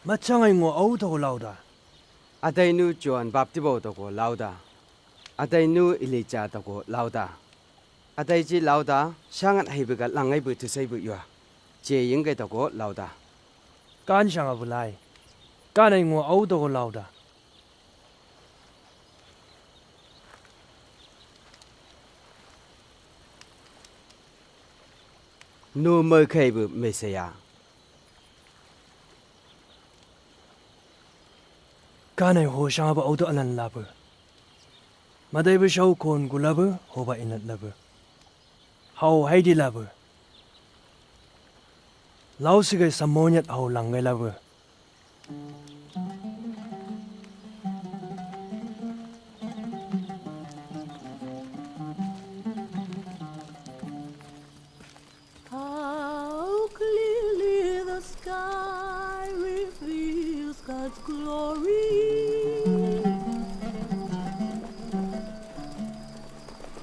Machangai ngo au toko lauda. Adai nu Johan Baptibo toko lauda. Adai nu Elija toko lauda. Adai ji lauda, sangat haibe ga langai be tusai be yua. Je yenggai toko lauda. Kan sanga bulai. Kanai ngo au toko lauda. Nu mai kai be Mesia. Kanai ho sanga be au do alan labe. Madai be shau kon gu labe, hoba inat labe. Hau haidi labe. Lau sigai samonyat hau langgai labe. How clearly the sky reveals God's glory.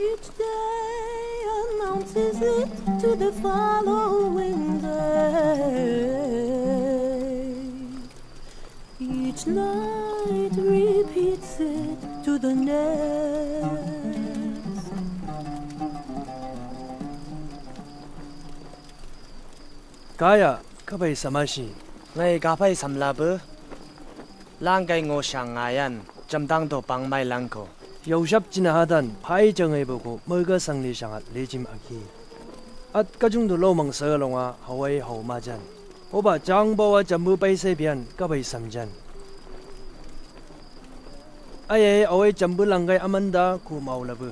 Each day announces it to the following day. Each night repeats it to the next. Kaya, kabai samasi. Ngai kabai samlabe. Langgai ngo sangaian, jamdang do pangmai langko. Yausap cina hadan, pai jangai boko, merga sangli sangat lejim aki. At kajung do lomang sagalonga, hawai hau majan. Hoba jang bawa jambu pai sai bian, kabai samjan. Ayai, awai jambu langgai amanda, ku mau labe.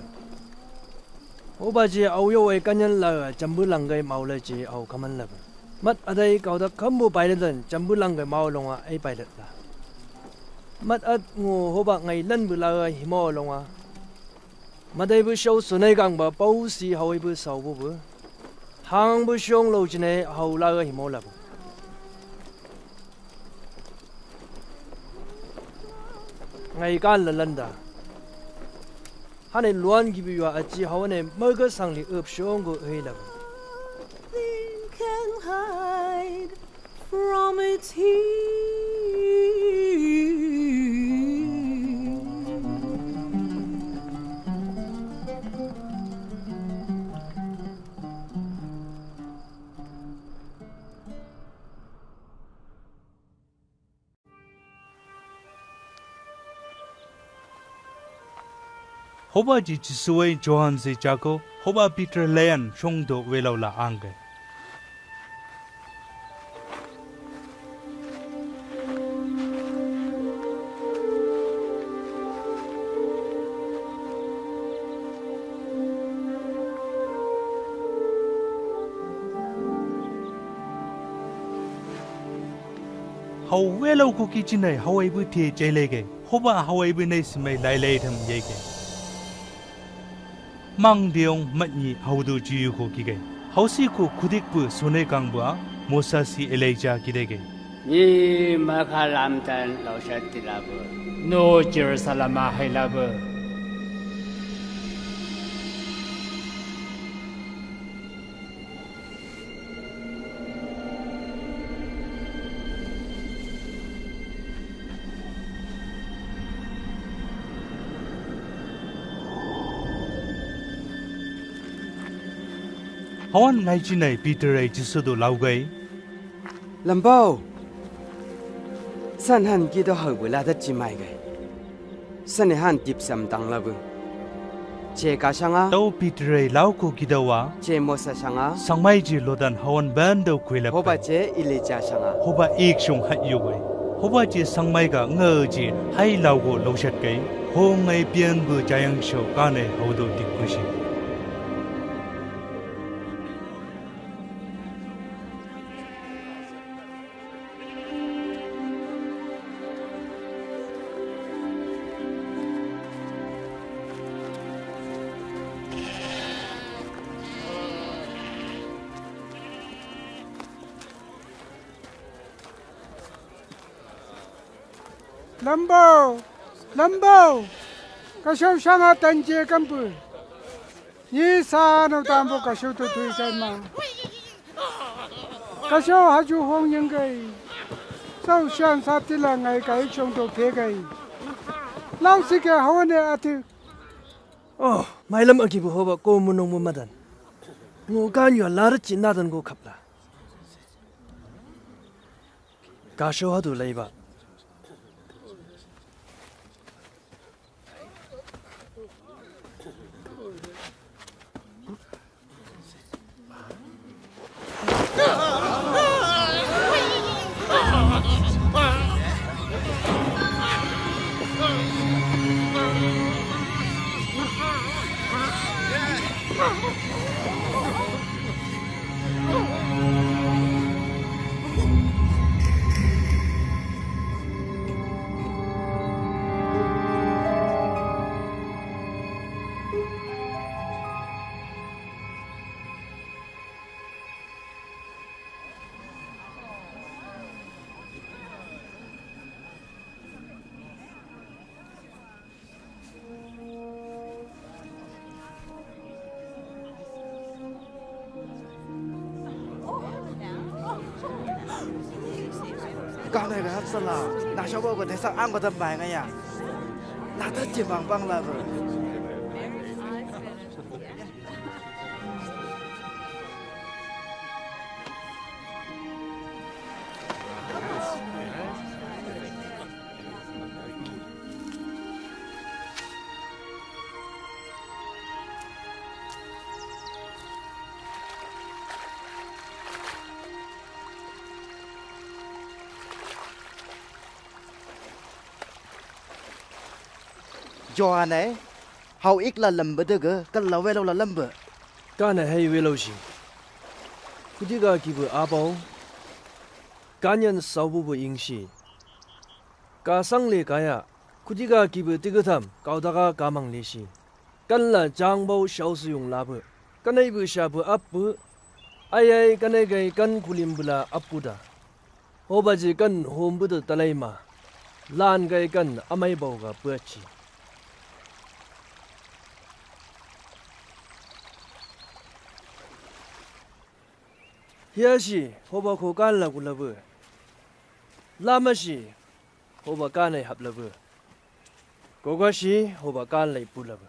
Hoba je au yo wai kanyan la jambu langgai maula je au kaman labe. Mat adai kau da kambu pailet dan jambu langgai mau longa ai pailet la. Mat at ngo hoba ngai lan bu laga himau longa. Madai bu shau sunai gang ba pau si hawai bu sau bu bu. Hang bu shong lo jinai hau laga himau labu. Ngai kan lalanda. Hane luan gibi yua aci hawane merga sangli up shongo hei lagu. Nothing can hide from its heat. Hoba ji Jisu wai Johan se jako, hoba Peter lean shong do welau la angge. Hau welau ko kicinai hau aibu te jailege, hoba hau aibu nai simai lailai tam yege. Mang deong matni hau do jiu ko kige. Hau si ko kudik bu sone kang bua, Mosa si Elijah kidege. Ni maka lamtan lausat tilabu. No Jerusalem a hailabu. Hau an ngai cinai Peter ai Jisu do laugai. Lambau. San han gido hau bula da cimai gai. Sane han dipsam dang labu. Ce ka sanga. Tau Peter ai lau ko gidawa. Ce Mosa sanga. Sangmai je lodan hau an ban dau kuila. Hoba ce Elijah sanga. Hoba ik song hat yo gai. Hoba je sangmai ga nga je hai lau go lausat gai. Ho ngai pian bu jayang so kane hau do dikusi. Lambau, lambau, kasau sanga tanje kampu. Ni sa no tambo kasau to tui kai ma. Kasau haju hong yang gai. Sau sian sa tila ngai kai song to pe gai. Lau sike hawane ati. Oh, mailam agi bu hoba ko munong mu madan. Ngo ganyu a lara ci nadan go kapla. Kasau hadu laiba. Kane ga hapsala, na shabo ko desa ang ko tambai ngaya. Na ta cimang bang la ko. Johan ai, hau ik la lamba daga, kala welau la lamba. Kane hai welau si. Kudiga kibu abau, kanyan saubu bu ingsi. Kasang le kaya, kudiga kibu tigatam, kau daga kamang le si. Kan la jangbau shau siyong labu. Kanai bu shabu apu. Ai ai kanai gai kan kulim bula apu da. Hoba je kan hom bu da talai ma. Lan gai kan amai bau ga buaci. Hia si hoba ko kan la kulabu. Lama si hoba kanai hap labu. Koga si hoba kan lai pulabu.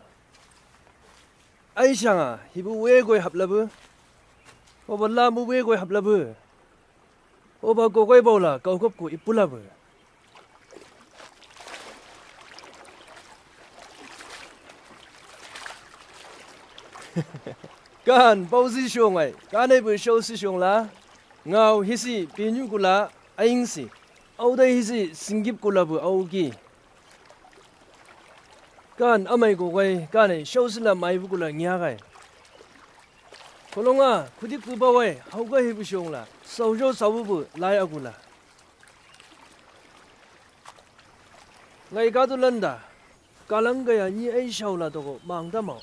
Ai sanga hibu wegoi hap labu. Hoba lamu wegoi hap labu. Hoba gogoi baula kau kop ku ipulabu. Kan bau si shong ai. Kanai bu shau si shong la. Ngau hisi pinyu kula aing si. Au dai hisi singgip kulabu au ki. Kan amai gogoi kanai shau sila mai bu kula ngia gai. Kolonga kudik bu bawai hau ga hibu shong la. Sau jo sau bu lai agula. Ngai kadu landa, kalangkai a ni ai saula toko mang tamau.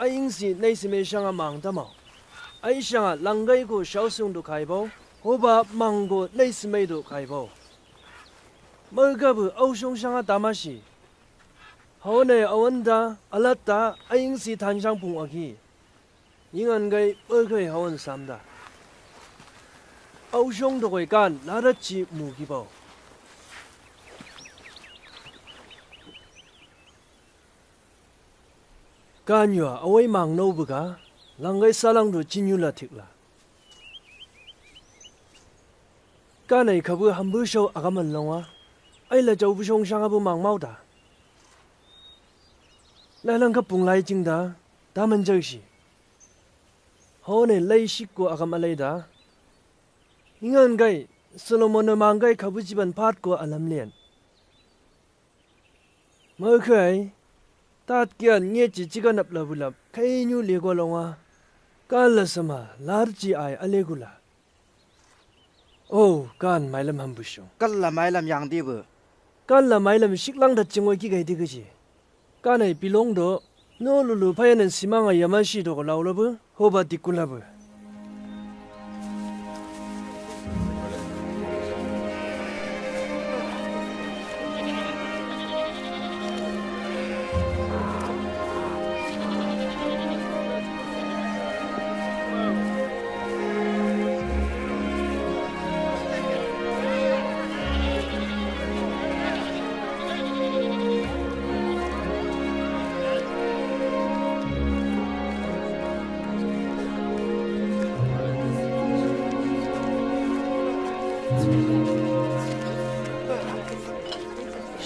Ai ingsi naisi mai sanga mang tamau. Ai sanga langkai ko sausung do kaibau, hoba mang ko naisi mai do kaibau. Maukabu ausung sanga tamasi. Haone awanda alatta ai ingsi tansang pung aki. Ingan kai perkai haon samda. Ausung dokoi kan larat ci mukibau. Kan yua awai mang no buka, langkai salang do cinyula tikla. Kanai kabu hambu sau agaman longa, ai la jau busung sanga bu mang mauda. Lailang kapung lai cingda, taman jausi. Haone lai sikko agam alaida. Ingan kai, Solomon na mangkai kabu jiban patko alam lian. Maukai, tat kian ngeci ciganap labulap, kai nyu lego longa. Kala sama, larci ai alegula. Oh, kan mailam hambusung. Kala mailam yang dibu. Kala mailam siklang dat cingoi ki gai dikeci. Kanai pilong do, no lulu payanan simanga yamasi do ko laulabu, hoba dikulabu.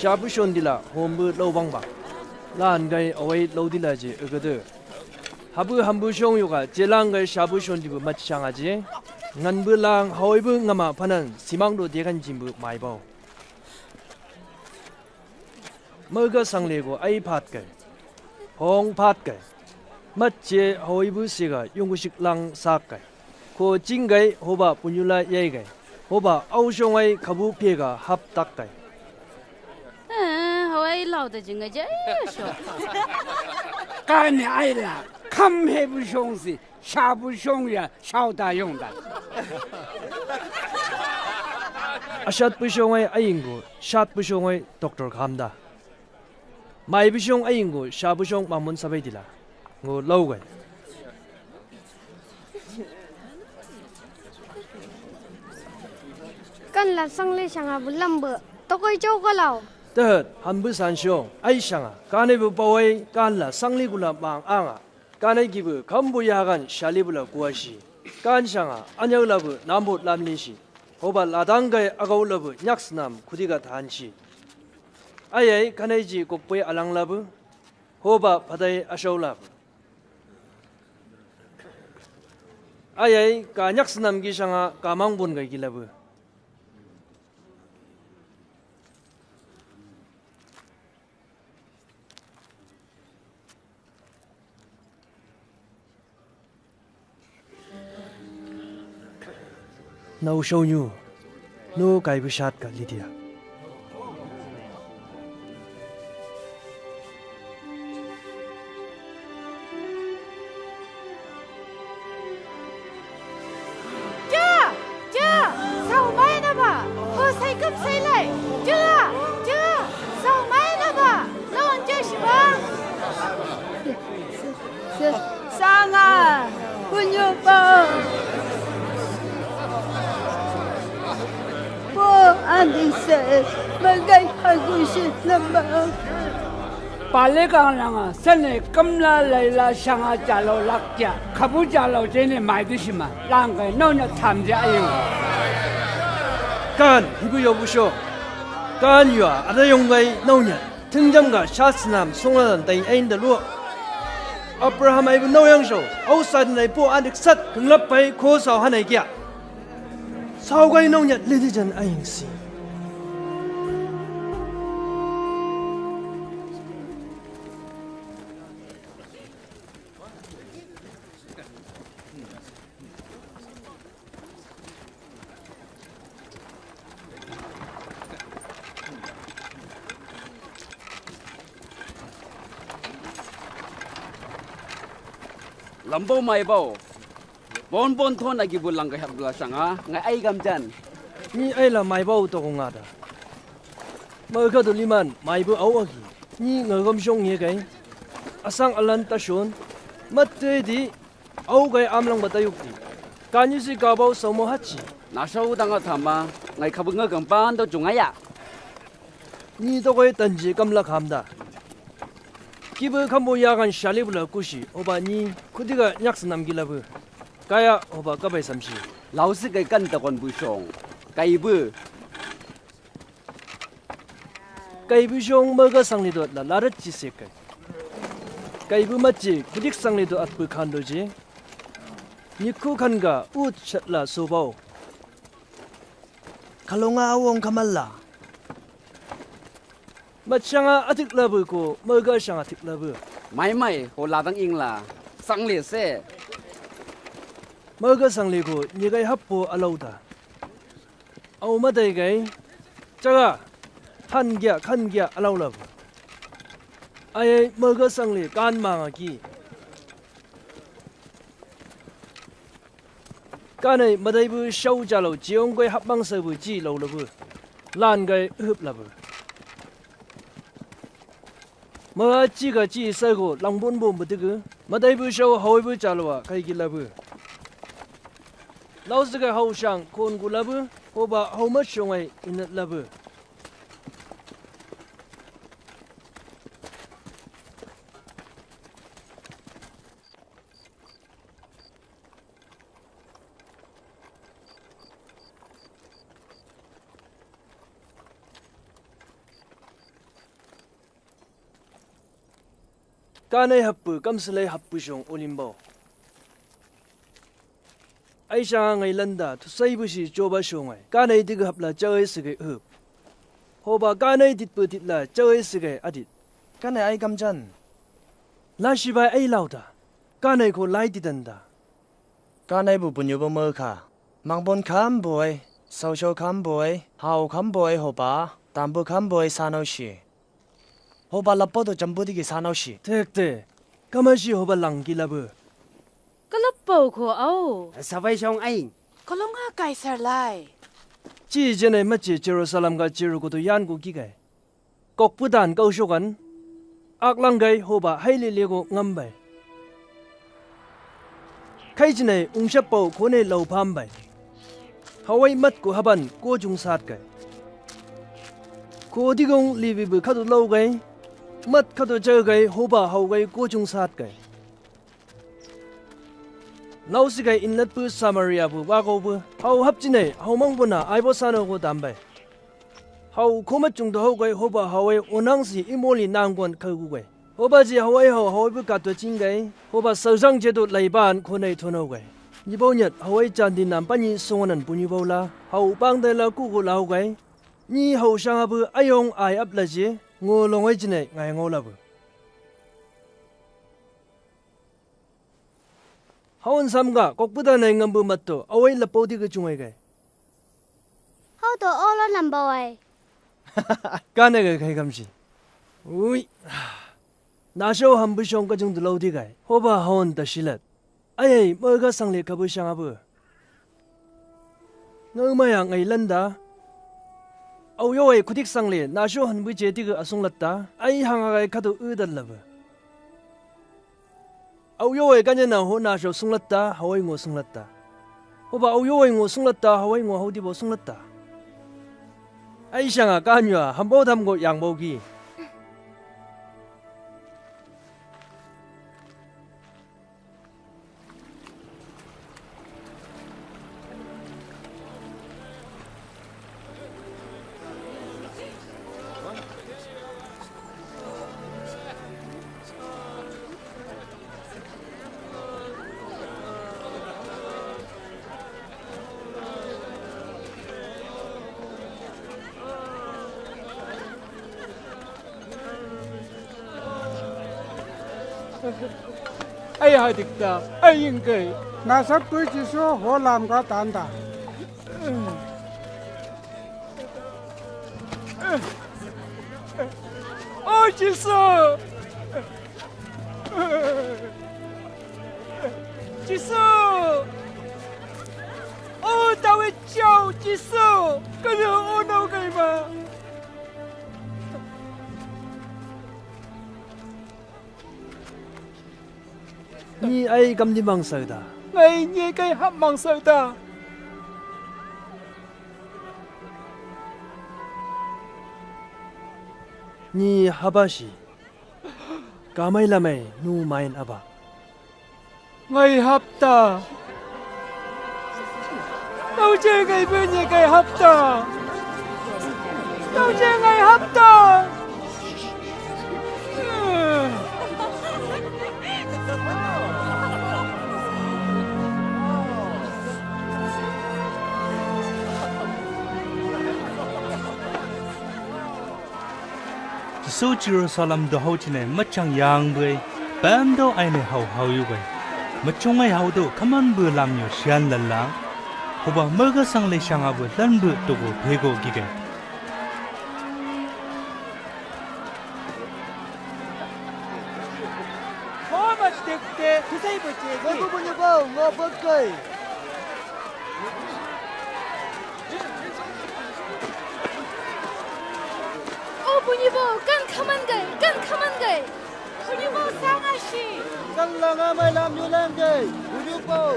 Shabu shondila hombu lou bangba. Lan gai awai lou dila je egede. Habu hambu shong yoga jelang gai shabu shondibu mat sanga je. Ngan bu lang hawai bu ngama panan simang do dekan jimbu mai bau. Mauga sanglego ai pat kai. Hong pat kai. Mat je hawai bu siga yungusik lang sak kai. Ko cinggai hoba punyula yaigai. Hoba ausongai kabu pega hap takkai. Eh, hawai lau da jinga je, eh, so. Kani aila, kam he bu shong si, sha bu shong ya, shau da yong da. Ashat bu shongai aingo, shat bu shongai doktor kam da. Mai bu shong aingo, sha bu shong mamun sabai dila. Ngo lau gai. Kan la sang le sanga bu lambu. Tokoi chau ko lau. Tehet, hambu san shong, ai sanga. Kane bu pawai, kan la sang le gula mang anga. Kanai gibu kambu yagan shalibula kuasi. Kan sanga anyau labu nambu lamlisi. Hoba ladang gai agau labu nyaksnam kudiga tansi. Ayai kanai ji kokpoi alang labu. Hoba padai asau labu. Ayai ka nyaksnam gi sanga ka mangbun gai gi labu. Nau shau nyu, no kai bu shat ka Lydia. Ja! Ja! Sau mai na ba! Ho sai kam sai lai! Ja! Ja! Sau mai na ba! Lawan ja shi ba! Sa-, sanga! Kunyu ba! Po andi se! Magai hagu shi na ba! Pale kang langa, sene kamla laila sanga jalo lakja, kabu jalo jene mai disima, langkai nau nya tam ja ayu. Kan, hibu yo busho. Kan yua, ada yonggai nau nya. Tingjam ga shat snam, songlalan tai ain da luo. Abraham ai bu nau yang shau, au sa dinai po adik sat, kenglap pai ko sau hanai kia. Sau gai nau nya lidi jan aing si. Lambau Maibau. Bonbon tona gibu langgai hapla sanga, ngai ai gamjan. Ni ai la Maibau toko ngada. Mauka do liman, Maibu au agi. Ni ngai gamsong ye kai. Asang alan tason. Mate di, au kai amlang batayuk di. Kanyu si kabau somo hachi. Nasau danga tama, ngai kabunga gampan do jungaya. Ni tokoi tanji kamla kamda. Kibu kambo yakan sali bula kusi, hoba ni kudiga nyak senam gila bu. Kaya hoba kabai samsi. Lausi kai kan takon busong. Kaibu. Kaibu song maga sangli dot la larat ci sekai. Kaibu maci kudik sangli dot atbu kan doji. Niku kan ga ut chat la sobau. Kalonga awong kamalla. Mat sanga atik labu ko, maga sanga atik labu. Mai mai, ho ladang ingla. Sangli se. Maga sangli ko, nyegai happo alauda. Au madai gai. Caga. Han gia, kan gia alau labu. Ai ai, maga sangli, kan manga ki. Kanai madaibu sau jalo ciong goi hapmang sabu ci lau labu. Lan gai hup labu. Maga ci ga ci sago langbon bon betigu. Madaibu sau hauibu jalo a kai gi labu. Lau siga hau sang kon gu labu. Hoba hau mat songai inat labu. Kanai happu, kamsalai happu song olimbau. Aisanga ngai landa, tusai busi coba songai. Kanai diga hapla cawai segai hup. Hoba kanai ditpu ditla cawai segai adit. Kanai ai gamjan. Lasibai ai lauda. Kanai ko lai ditanda. Kanai bu bunyu bu mauka. Mangbon kamboi, sausau kamboi, hau kamboi hoba, tambu kamboi sanau si. Hoba lapo do jambu digi sanau si. Tekte, kamasi hoba langgi labu. Kalapau ko au. Sabai song ai. Kalonga Kaisar lai. Ci jenai maci Jerusalem ga Jericho do yan gu gigai. Kokpudan kausokan. Aklanggai hoba hailelego ngambai. Kai jinai ungsapau kone laupambai. Hawai mat ko haban ko jungsat kai. Ko digong libibu kadu laugai. Mat kadu jaugai hoba haugai ko jungsat kai. Lausigai inlatbu Samaria bu wagobu. Hau hapjinai hau mangbona aibo sano go dambai. Hau koma jungdo haugai hoba hawai onangsi imoli nanggon kaugugai. Hoba ji hawai hau hawai bu kato cinggai. Hoba sausang jedo laiban konai tonaugai. Nibau nyat hawai jandi nampani songonan bunibau la. Hau pangdai la kugu laugai. Ni hau sangabu ayong ai aplaji. Ngo longai jinai ngai ngau labu. Hawan samga kokpudanai ngambu matto awai lapau diga cungai gai. Hau to olo nambau ai. Kanai gai kai kamsi. Ui. Nasau hambu song kajung dulau digai. Hoba hawan ta silat. Ai ai maga sangle kabu sangabu. Ngaumaya ngai landa. Au yawai kudik sangle nasau hanbu je diga asung latta. Ai hangagai kadu udan labu. Au yawai kanyana ho nasau sunglatta, hawai ngo sunglatta. Hoba au yawai ngo sunglatta, hawai ngo hau dibo sunglatta. Ai sanga kanyua, hambau damgo yangbau gi. Ai hadikta, ai ingkai. Nasappu Jisu ho lamga tanda. O Jisu. Jisu! O Dawid Jau, Jisu! Kanu o nau kai ma! Ni ai kam ni mangsau da. Ngai ni kai hap mangsau da. Ni haba si. Kamai lamai nu main aba. Ngai hap ta. Tau je ngai bene ngai hap ta. Tau je ngai hap ta. Jisu Jerusalem do hau cine machang yang bue, pam do aine hau hau yu bue. Machungai hau do kaman bue lam nyo sian lala. Hoba maga sang le siang abu dan bue toko pego gige. Hoba tek tek kusai bue tek. Lagu bunyi bau, ngobot kai. O bunyi bau, kan kaman gai, kan kaman gai. Bunyi bau sanga si. Kan langa mai lam yu lang gai, bunyi bau.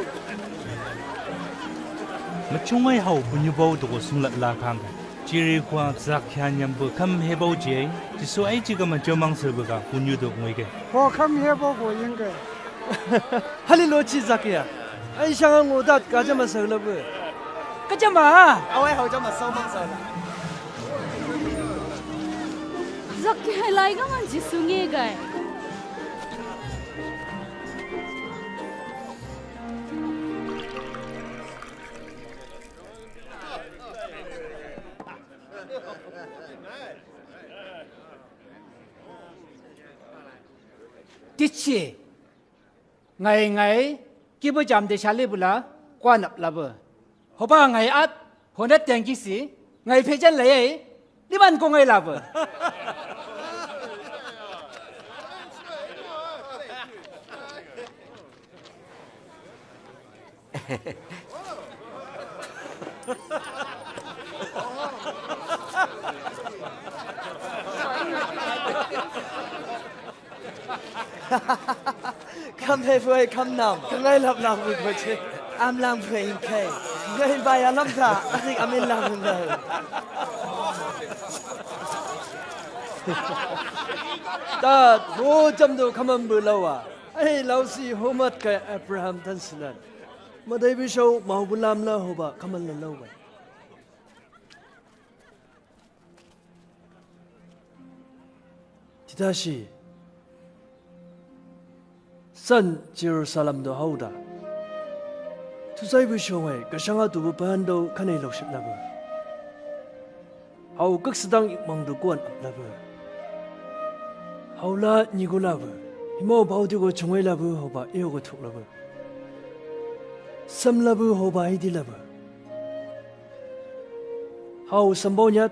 Machungai hau bunyi bau toko sunglat la kang gai. Jiri kuang zak hian yambu kam hebau je, Jisu ai jiga ma jomang sebuga bunyi do ngoi gai. Ho kam hebau go yeng gai. Hali lo chi zak ya. Ai sanga ngo dat ka jama sau labu. Ka jama. Awai hau jama sau mang sau la. Zak ke lai ga man Jisu nge gai. Tichi. Ngai ngai, kibu jam de sali bula, kuanap labu. Hoba ngai at, honat tengki si, ngai pejan layai, liman ko ngai labu. Kam he fuai kam nam. Ka ngai lap lap bui bui che. Am lang bui in kai. Ngai bai alam ta. Asik amin lang bui bui. Ta ho jam do kamam bu lawa. Ai lau si homat kai Abraham tan silan. Madai bisau mau bulam la hoba kamal la lawa. Titasi san Jerusalem do hauda. Tusai bu shongai kasanga tubu pando kanai loksip labu. Hau kak sedang ikmang do kuan ap labu. Hau la nigu labu. Himau bau tigo chungai labu hoba eo go tuk labu. Sam labu hoba hidi labu. Hau sambau nyat,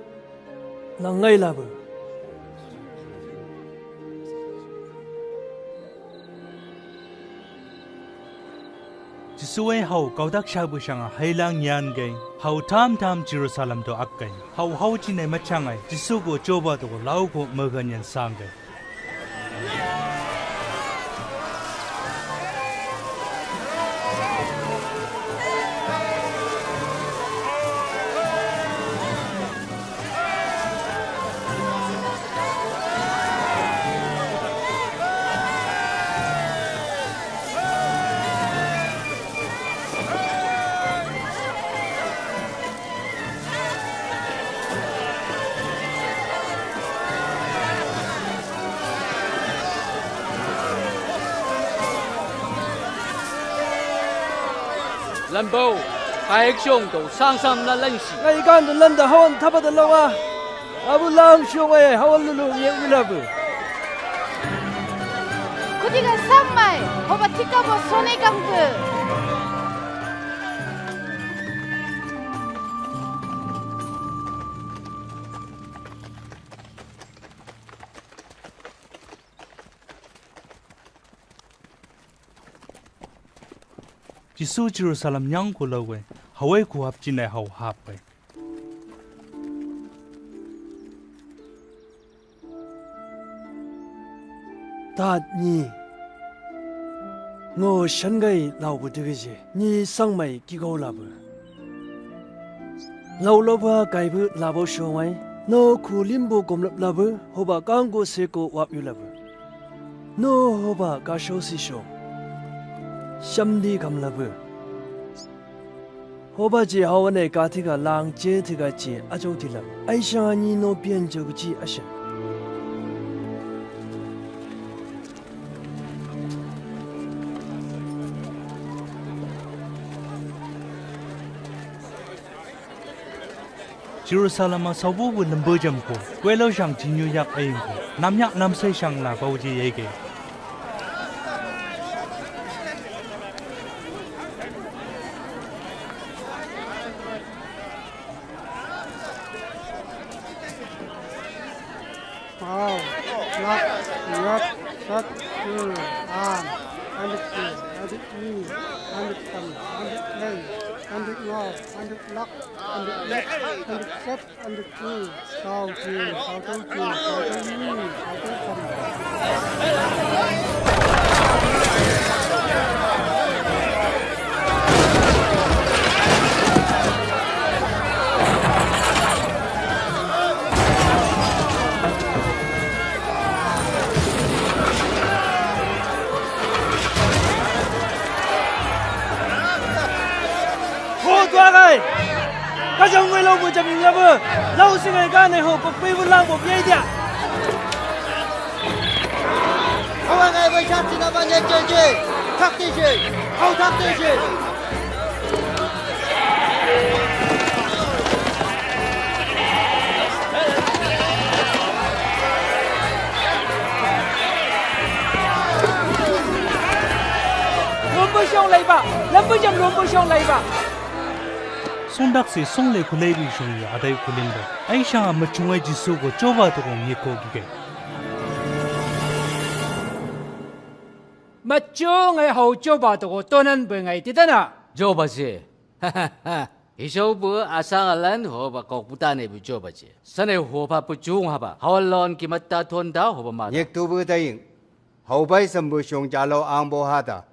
nang ngai labu. Jisu e hau kaudak sabu sanga hailang yan gai, hau tam tam Jerusalem do ak gai. Hau hau cine machangai, Jisu go joba do lau go magan yan sang gai. Lambau, kaek siong do sangsang na langsi. Ngai ikan do landa hawan tapa da lawa. Abu lang siong ai hawan lulu ngiak milabu. Kutiga samai, hoba tika bo sone kangku. Jisu Jerusalem nyangko lau e, hawai ku hapjinai hau hap e. Tat ni ngo shangai lau bu digi je, ni sangmai kigau labu. Lau lau ba kai bu labo shongai, no ku limbo gomlap labu, hoba kanggo seko wap yu labu. No hoba kasho sisho. Shamdi kam labu. Hoba je hawane ka tiga lang je tiga je ajau tila. Aisha ni no pian jau ji asha. Jerusalem a saubu bu lembu jam ko, kuelo shang jinyu yak aing ko, nam yak nam sai shang la bau ji yege. Wow. Lak, yat, sat, tu, an, andik tu, andik ni, andik tam, andik lei, andik ngau, andik lak, andik lek, andik sat, andik tu, sau tu, sau tau tu, sau tau ni, sau tau tam. Ho tuagai. Kajang ngai lau bu jam ing labu. Lau singai gane ho kok pei bu lang bu biai dia. Hawa ngai bai sat sina ban ye jeje. Thak te je. Hau thak te je. Lumbui shong laiba, lumbui jam lumbui shong laiba. Songdak se song le kulei bi shong ya adai kulimba. Aisha machungai Jisu ko choba to ko ngeko gige. Machungai hau choba to ko tonan bengai titana. Choba se. Isau bu asang alan hoba kok putane bu choba che. Sane hoba puchung haba. Hawalon ki mata tonda hoba mata. Nyek tu bu taing. Hau bai sambu shong jalo ang bo hata.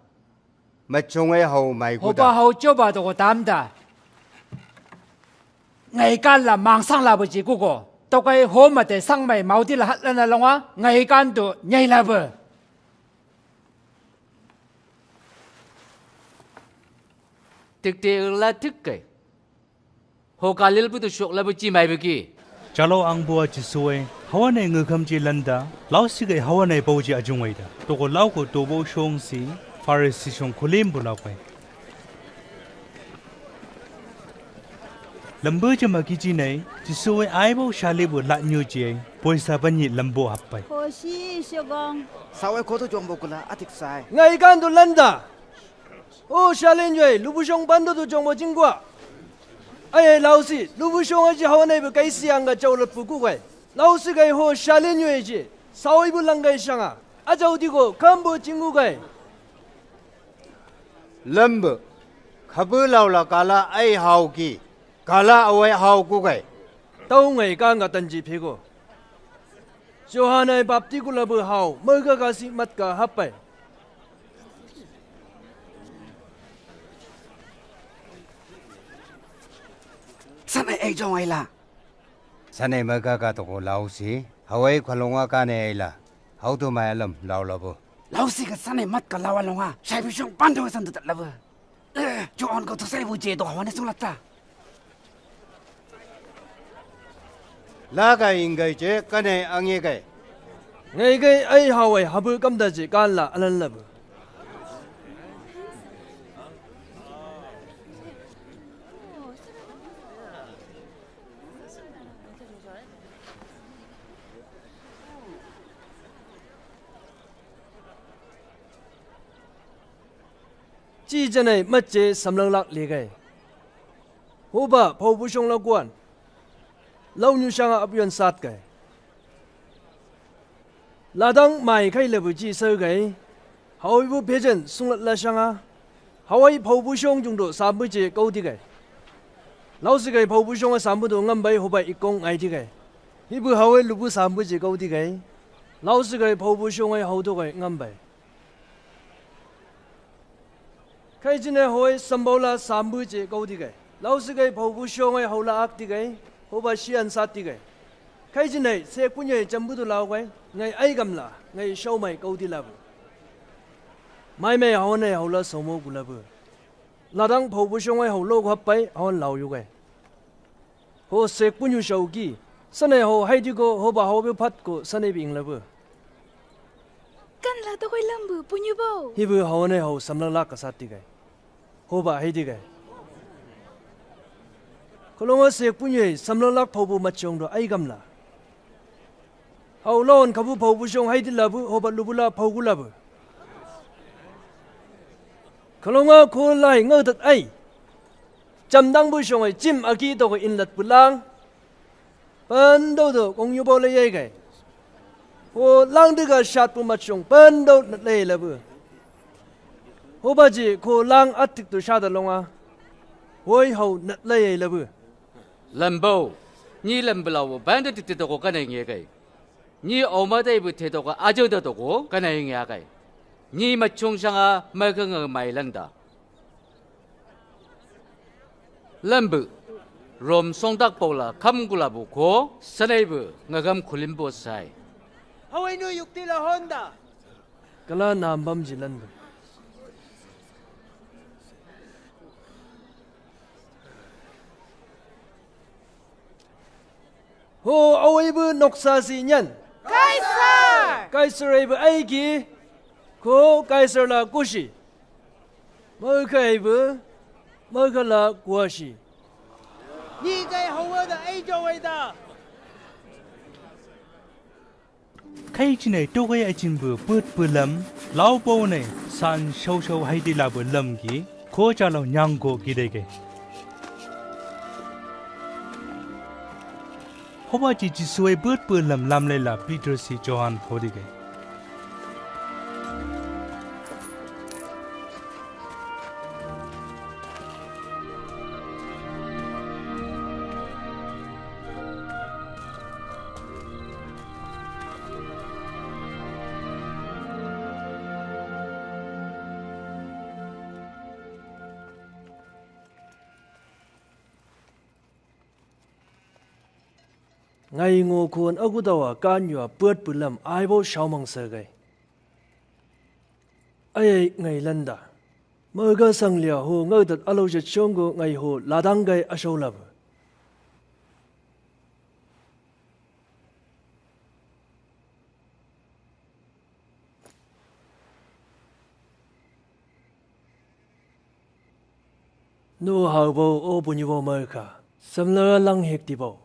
Machungai hau mai kuda. Hoba hau choba to ko tamda. Ngai kan la mangsang la bu ji kuko. Tokai ho mate sang mai mauti la hatla na longa. Ngai kan tu nyai la bu. Tikte la tikkai. Ho kalil putu shok labu chi mai beki. Chalo ang bua Jisu e, hawane ngekam chi landa, lau sigai hawane bau chi ajungai da. Toko lau ko tobo shong si, Farisi shong kulim bu lau kai. Lambu jama kichi nai, Jisu e ai bau shali bu la nyu chi ai, poisa banyi lambu hapai. Kosi shogong. Sawe koto jombo kula atik sai. Ngai gandu landa. O shalin yue, lubushong bando tu jong mo jingkua. Ai, ai, lausi, lubushong aji hawanai bu kaisi angga jau lepu kukai. Lausi kai ho shalin yue ji, sawi bu langgai shanga. Ajau diko, kambo jingkukai. Lembu, kabu laula kala ai hau ki, kala awai hau kukai. Tau ngai ka angga tanji piko. Johana e bapti kula bu hau, mauga kasi matka hapai. Sane e jong aila. Sane mauga ka toko lausi, hawai kalonga kane aila. Hau tu mai alam, lau labu. Lausi ka sane matka lawa longa, shai bishong pando san tu tat labu. Eh, John ko to sai bu je to hawane sung lata. Laga inggai je kane angegai. Ngai gai ai hawai habu kamda je kan la alan labu. Chi janai mache samlang lak legai. Hoba, pau bushong laguan. Lau nyu shanga apion sat kai. Ladang mai kai lebu chi sau gai. Hau ibu pejen sunglat la shanga. Hawai phaubusong jung do sambu je kau di gai. Lausigai phaubusong ai sambu do ngam bai hobai ikong ngai di gai. Hibu hawai lubu sambu je kau di gai. Lausigai phaubusong ai hau do gai ngam bai. Khaijinai hawai sambaula sambu je kau di gai. Lausigai phaubusong ai haula ak di gai. Hoba sian sat di gai. Khaijinai sekpunyai jambu do lau gai. Ngai ai gamla. Ngai saumai kau di labu. Maimai hawanai haula saumo gu labu. Ladang phaubusong ai hau lo gu happai hawan lau yu gai. Ho sekpunyu sau ki. Sanai hau hai di ko hoba hau be phat ko sanai bing labu. Kan la to koi lambu punyu bau. Hibu hawanai hau samlak lak ka sat di gai. Hoba hai di gai. Kolonga sekpunyu ai samlak lak phaubu machong do ai gamla. Hau lawan kabu phaubusong hai di labu hoba lubula phaugu labu. Kolonga kolai ngau tat ai. Jamdang busong ai jim aki to ko inlat pulang. Pandau do kong yu bau le yai gai. Ho lang diga sat pu machong pandau nat le labu. Hoba ji ko lang atik tu sada longa. Hoi hau nat le labu. Lambau, ni lambulau banda titi toko kana inge kai. Ni auma dai bu te toko ajo da toko kana inge kai. Ni machung sanga maga nga mai landa. Lambu, Rom songdak paula kam gulabu ko sanai bu ngagam kulimbo sai. Hawai nu yukti la honda. Kala nambam jilan bu. Ho awai bu noksa si nyan. Kaisar! Kaisar ai bu aiki. Ko Kaisar la kusi. Mauka ai bu. Mauka la kuasi. Ni kai hawa da ai jawai da. Khaijinai togai ajin bu put pulam, lau bau nai san sau sau hai di labu lam gi, ko ja lau nyang go gi dege. Hoba ji Jisu ai put pulam lam lai la Peter si Johan ho dege. Ngai ngo kuan agu dawa kan yua puat pulam ai bau saumang segai. Ai ai ngai landa. Mauga sang lia ho ngau dat alau jat songgo ngai ho ladang gai asau labu. Nu hau bau o bunyi bau mauka. Samla lang hek di bau.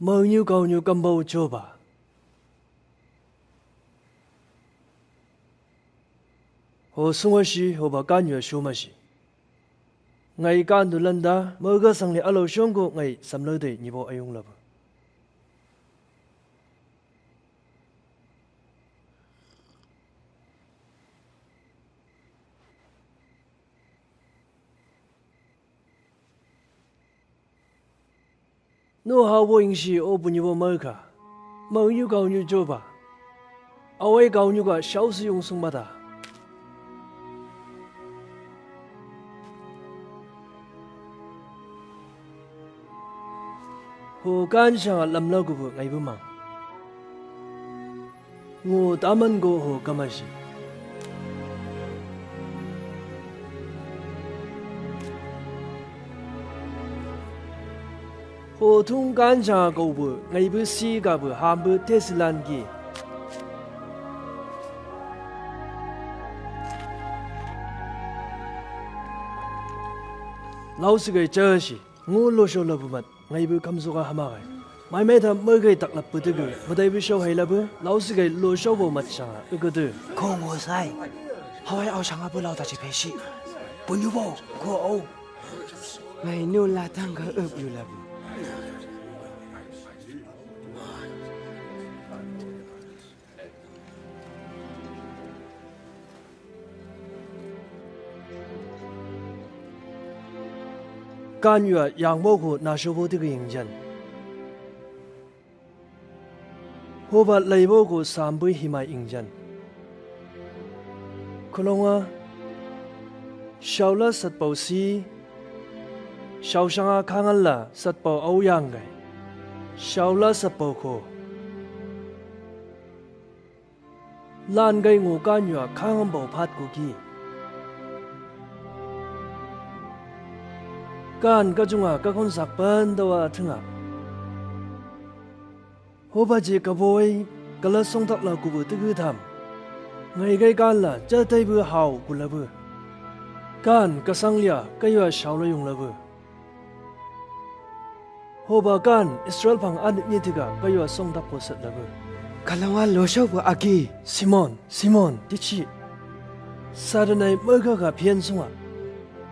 Mau nyu kau nyu kam bau coba. Ho sunga si ho ba kan yua suma si. Ngai kan du landa, mauga sang ni alau songgo ngai samlau dei nyi bau ayung labu. Nu hau bo ingsi o bunyi bo mauka. Mau nyu kau nyu joba. Awai kau nyu ka sau si yung sung mata. Ho kan sanga lamlau kubu ngai bumang. Ngo taman go ho kamasi. Ho tung kan sanga go bu ngai bu si ga bu ham bu tesilan gi. Lau si gai chasi. Ngu lo sho labu mat, ngai bu kam suka hama gai. Mai mai ta mai gai tak lap putu gu, madai bu sho hai labu, lau si gai lo sho bo mat sanga, uku tu. Ko ngo sai. Hawai au sanga bu lau ta ci pesi. Bunyu bo, ko au. Ngai nu la tangga up yu labu. Kan ua yangbo ko nashobo tiki ingjan. Hoba laibo ko sambui himai ingjan. Kolonga, shaula satpau si, shausanga kangala satpau au yanggai. Shaula satpau ko. Lan gai ngo kan ua kangambau pat kuki. Kan kajunga kakon sakpan dawa tengah. Hoba je kaboi, kala songtak la kubu tegu tham. Ngai gai kan la, jatai bu hau kulabu. Kan kasang lia, kaiwa shaula yung labu. Hoba kan Israel pang an ni tiga kaiwa songtak ko set labu. Kalonga losau bu aki. Simon, Simon, tichi. Sadanai moga ga pian sunga.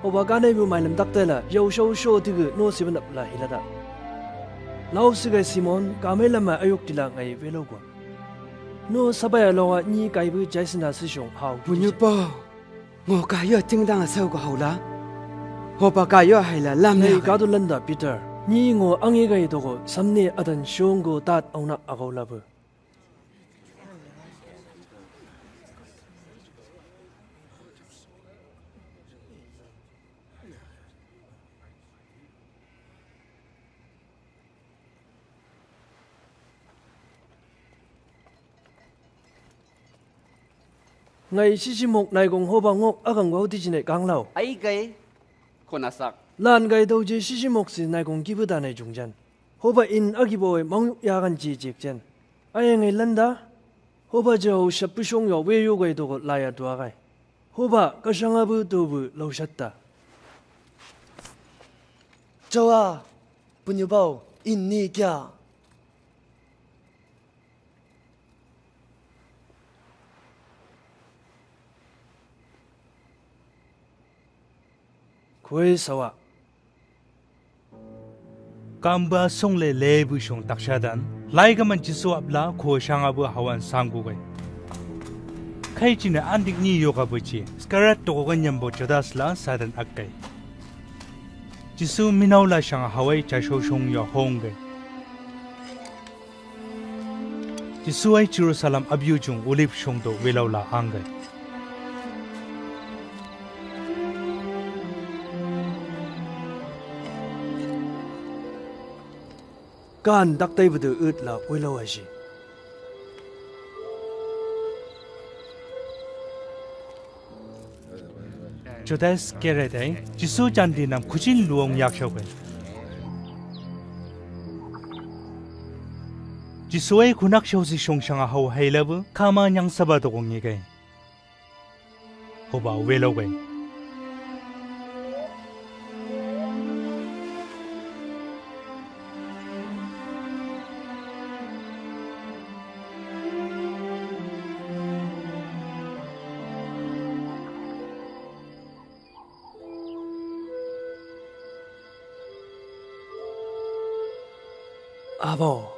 Hoba kan ai bu mai lam tak tela, yau shau shau tiga no siban ap la hilada. Lau sigai Simon, kamai lama ayuk tila ngai velo gua. No sabaya longa ni kai bu jaisina sishong hau. Punyupo. Ngo kayo tingdang asau ko haula. Hopa kayo haila lam. Nei ya kadu landa Peter. Ni ngo angi gai toko samne adan shong go tat auna agau labu. Ngai sisimok naigong hoba ngok agang wau tijinai kanglau. Ai gai konasak. Lan gai dau je sisimok si naigong kibu danai jungjan. Hoba in agi boi mangu yagan ji jikjan. Ai ngai landa. Hoba je hau sapusong yau we yu gai toko laya dua gai. Hoba kasanga bu tu bu lau satta. Jawa, punyubau, in ni kia. Kue sawa. Kamba song le lebu song taksadan. Lai gaman Jisu apla ko sanga bu hawan sanggu gai. Kai jina andik ni yoga buci. Skarat toko ganyam bo Judas la sadan akkai. Jisu minau la sanga hawai jasau song yo honggai. Jisu ai Jerusalem abiujung ulip song do wilau la anggai. Kan daktai budu ut la wilau aji. Judas Iskariot ai, Jisu jandi nam kujin luong yak shau gai. Jisu ai kunak shau si song sanga hau hai labu, kama nyang saba toko ngi gai. Hoba wilau gai. Abo,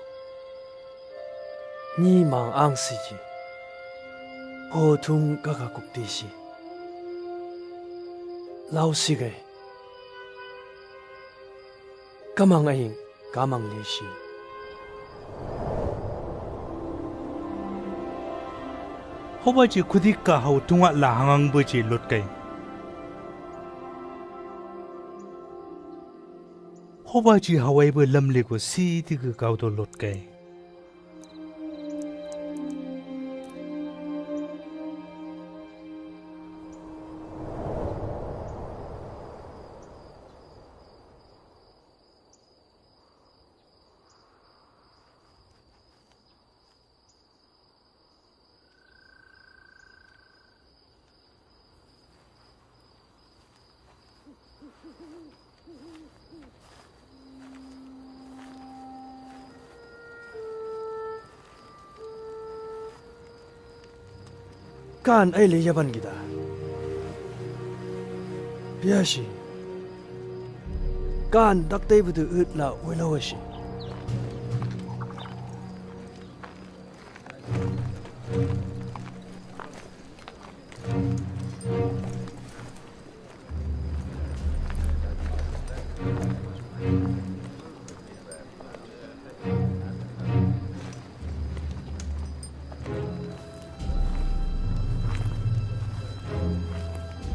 ni mang ang siji, ho tung kaka kukti si, lau sigai, kamang aing, kamang lisi. Hoba ji kudik ka hau tunga la hangang bo ji lotkai. Hoba ji hawai bo lamle ko si tiga kau to lotkai. Kan ai le yaban gida. Biasi. Kan daktai budu ut la wela wasi.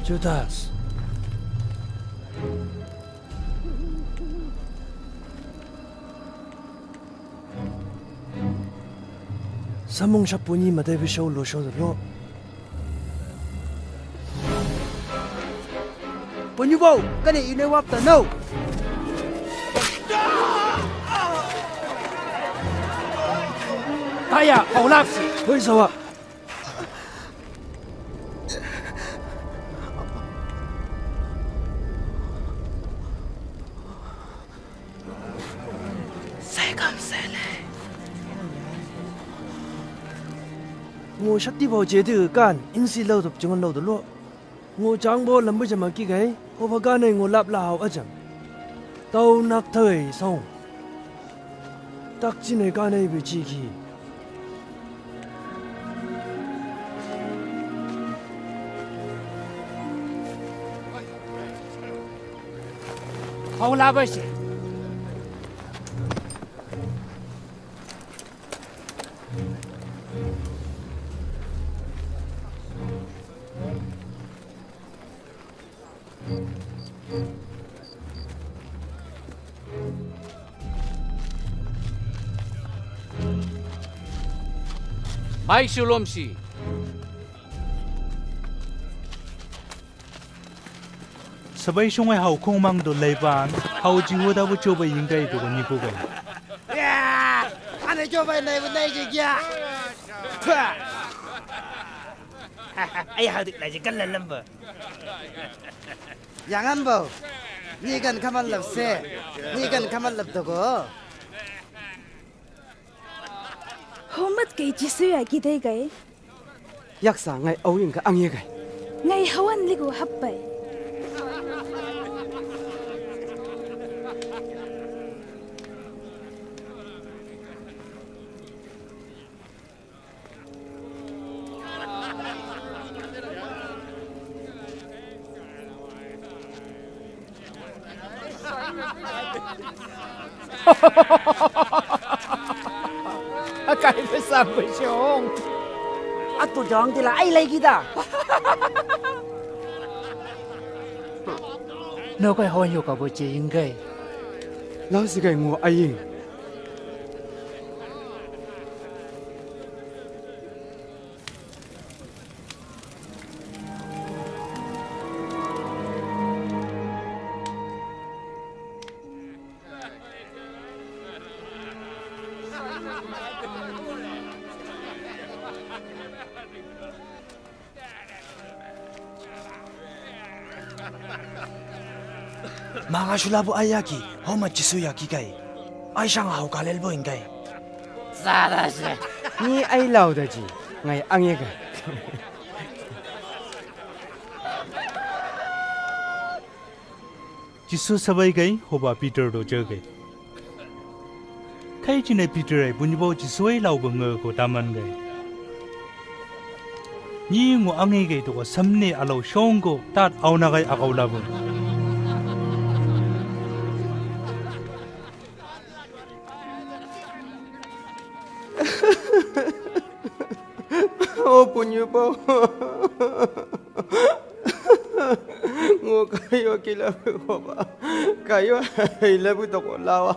Judas. Samung sapuni mate bisau lo so lo. Puni bau, kane ine wap ta no. Kaya, kau lapsi. Hoi sawa. Sai kam sele. Ngo sati bau je de kan insi lau dop jangan lau dulu. Ngo jang bo lambu jama ki gai, ho ba ganai ngo lap la hau ajam. Tau nak tau ei song. Tak cine ganai be ciki. Hau la ba si. Mai sulomsi. Sabai sungai hau kong mang do laiban, hau Jihuda bo coba ingkai do ni ko gai. Ya, ane coba nai bo nai je ya. Ai hau dik nai je kan lambo. Jangan bau. Ni kan kaman lap se. Ni kan kaman lap dogo. Homat kai Jisu ya gidai kai. Yaksa ngai awing ka angi kai. Ngai hawan ligu hapai. Akai pe sampai siong. Atu jong tila ai lagi da. No kai hon yo ka bo che ingkai. Lau si kai ngo ai ing. Manga sulabu ai aki, homa Jisu ya ki kai. Ai sanga hau kalel bo ingkai. Zara se. Ni ai lau da ji, ngai ange kai. Jisu sabai kai, hoba Peter do je kai. Kai cine Peter ai buni bau Jisu ai lau ba nge ko taman kai. Ni ngo ange kai to ko samne alau song ko tat auna kai akau labu. O punyu po. Ngo kayo kila ko ba. Kayo ai labu to ko lawa.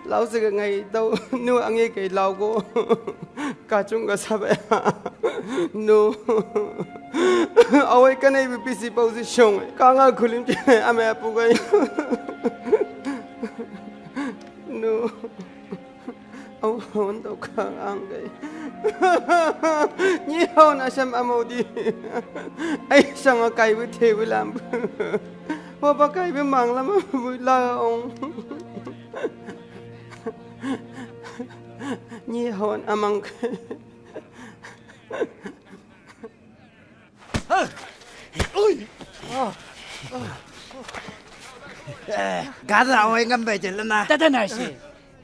Lau se ngai tau nu ange kai lau ko. Kachung ka sabe. No. Awai kanai bi pisi pau si shong. Kanga kulim ame apu kai. No. Au hon do kang ang kai. Ni hon asam amau di. Ai sanga kai bi te bi lam. Hoba kai bi mang lam bu la ong. Ni hon amang kai. Gada awai ngam bai jela na. Tata na si.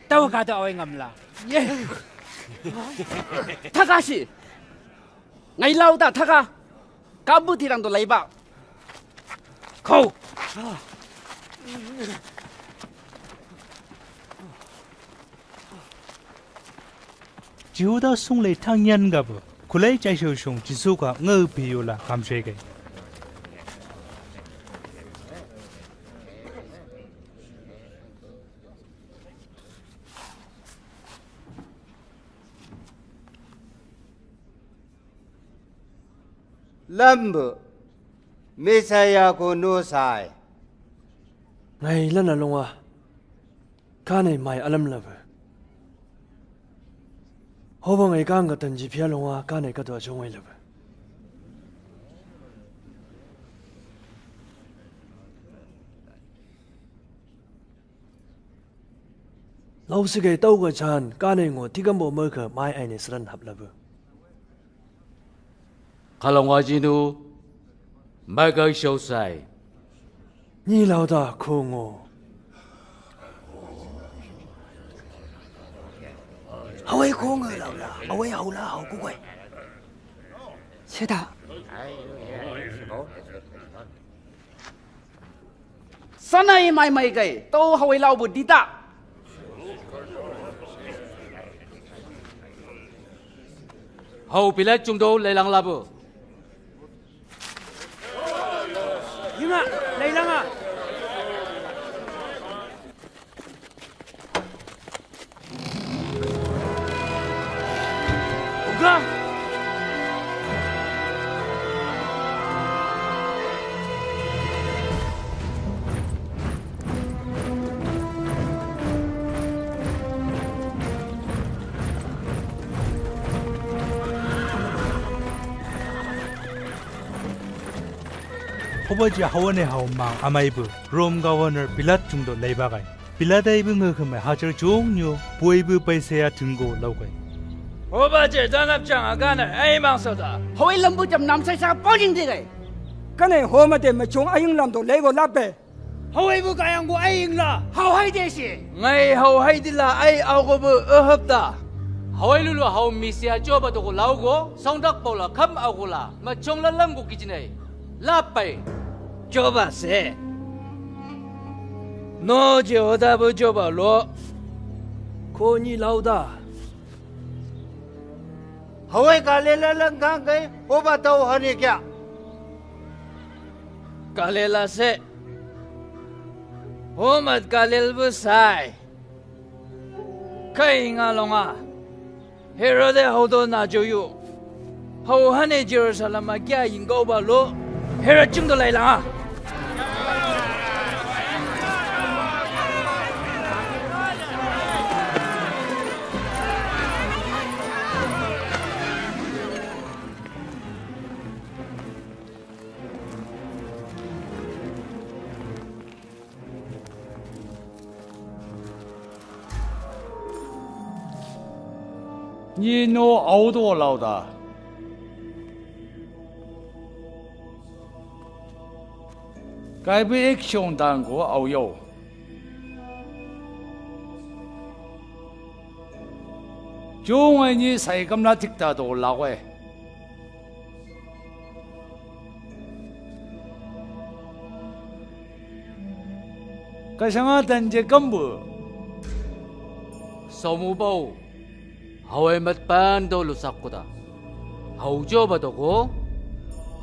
Tau gada awai ngam la. Ye. Taka si. Ngai lau ta taka. Kabu tirang do laiba. Kau. Jihuda sung lei tang yan gabu, kulai chai shau shung Jisu ka ngau pi yola kam shai kai. Lambu, Mesaia ko no sai. Ngai lana longa, kanai mai alam labu. Hoba ngai kang ka tanji pia longa, kanai ka tua jongai labu. Lau sigai tau ka chan, kanai ngo, tikambo mo ka mai aine sran hap labu. Kalonga jinu, mai ka isau sai. Ni lau da kongo. Hawai kongo lau la, hawai hau la hau kukai. Seta. Sana i mai mai kai, tau hawai lau bu dita. Hau Pilat cung do lailang labu. Yuma, lailang a. Hoba je hawane hau mang amai bu Rome governor Pilat cung do laiba kai. Pilat ai bu ngu kemai hajar jong nyo boi bu paisea tunggo lau kai. Hoba je danap jang agana ai mang soda. Hawai lambu jam nam sai sa poning di kai. Kanai homa de machong ayung lam do laibo lape. Hawai bu kayang bu ai ingla. Hau hai desi. Ngai hau hai dila ai au go bu ehap da. Hawai lulu hau misia joba do go lau go, songdak paula kam au go la, machong la lam go kijinai. Lapai. Joba se. No je oda bu joba lo. Ko ni lau da. Hawai Galila lang kang kai, hoba tau hani kya. Galila se. Homat Galil bu sai. Kai nga longa. Herode hau do na joyu. Hau hane Jerusalem a kya ingau ba lo. Herod cung do lailang a. Ni no au do lau da. Kai bu action dang go au yo. Jung ai ni sai kam la tik ta do lau e. Kasanga tan je kambu. Somu bau. Hawai mat pan do lusak kuda. Hau joba do ko.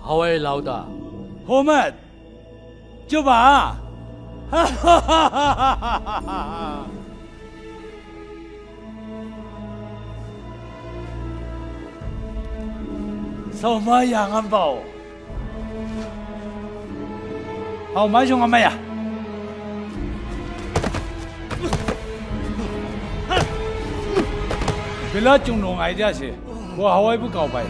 Hawai lau da. Homat. Joba. Sauma ya ngambau. Hau mai jong amaya. Bela cung nung idea si. Bo Hawai bu kau bai.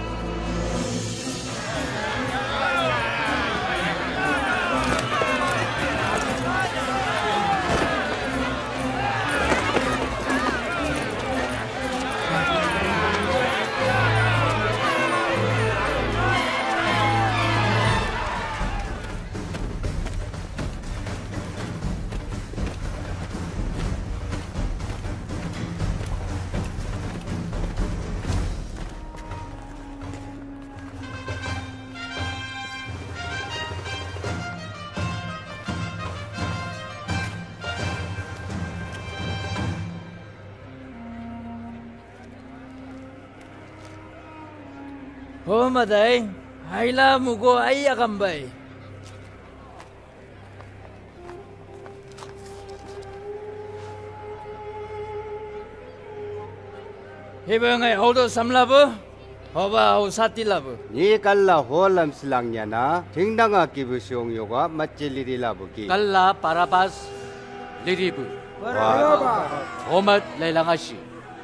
Ho madai, haila mugo ai akambai. Heba ngai hau do samla bo. Hoba hau sati labu. Ni kalla ho lam silang yana, tingdanga kibu siong yoga macce lidi labu ki. Kalla Barabas lidibu. Barabas. Homat lailangasi.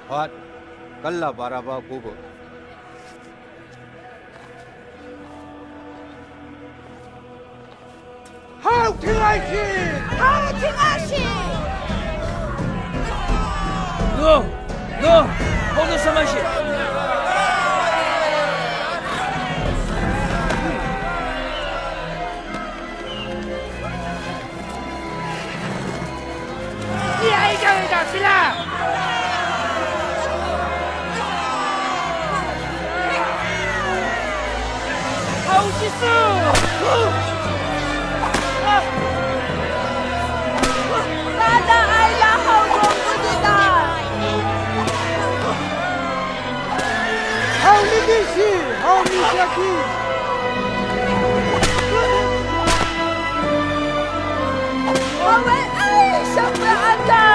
Hat. Kalla Barabas kubu. Hau tingasi! Hau tingasi! No! No! Kono samasi! Ia, ida, ida, sila! Hau Jisu! Sada ai la hau gonggu dida. Hau Misiasi, hau Misiasi. Hau e, ai, siapa anda?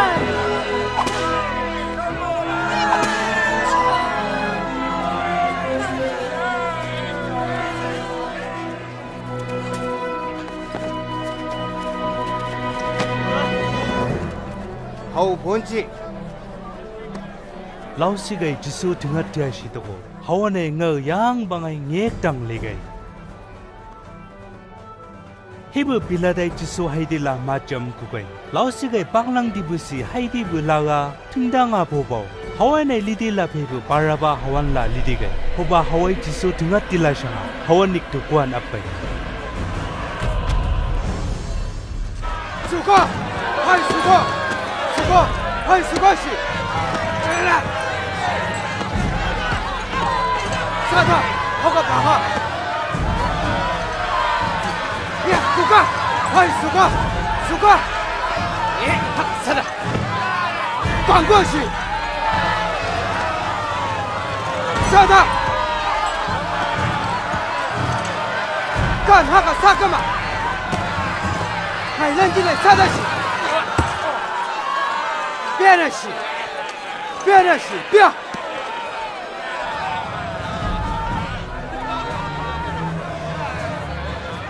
Hau Bonsi. Laosi gai Jisu tingat tiasi toko. Hau anai ngau yang bangai ngek tang legai. Hibu Pilat ai Jisu haidi la majam kukai. Laosi gai baklang dibusi haidi bu laga tingdanga bobau. Hau anai lidi la peibu Baraba hau an la lidi gai. Hoba hau ai Jisu tingat tila sanga. Hau an nik tu kuan apai. Suka! Hai suka! Suka! Hai suka si! Sada! Hoka baka! Ia, suka! Hai suka! Suka! Eh, ha, sada! Kanggosi! Sada! Kan haka sakama! Hai lanjile sada si! Bena si! Bena si! Bia!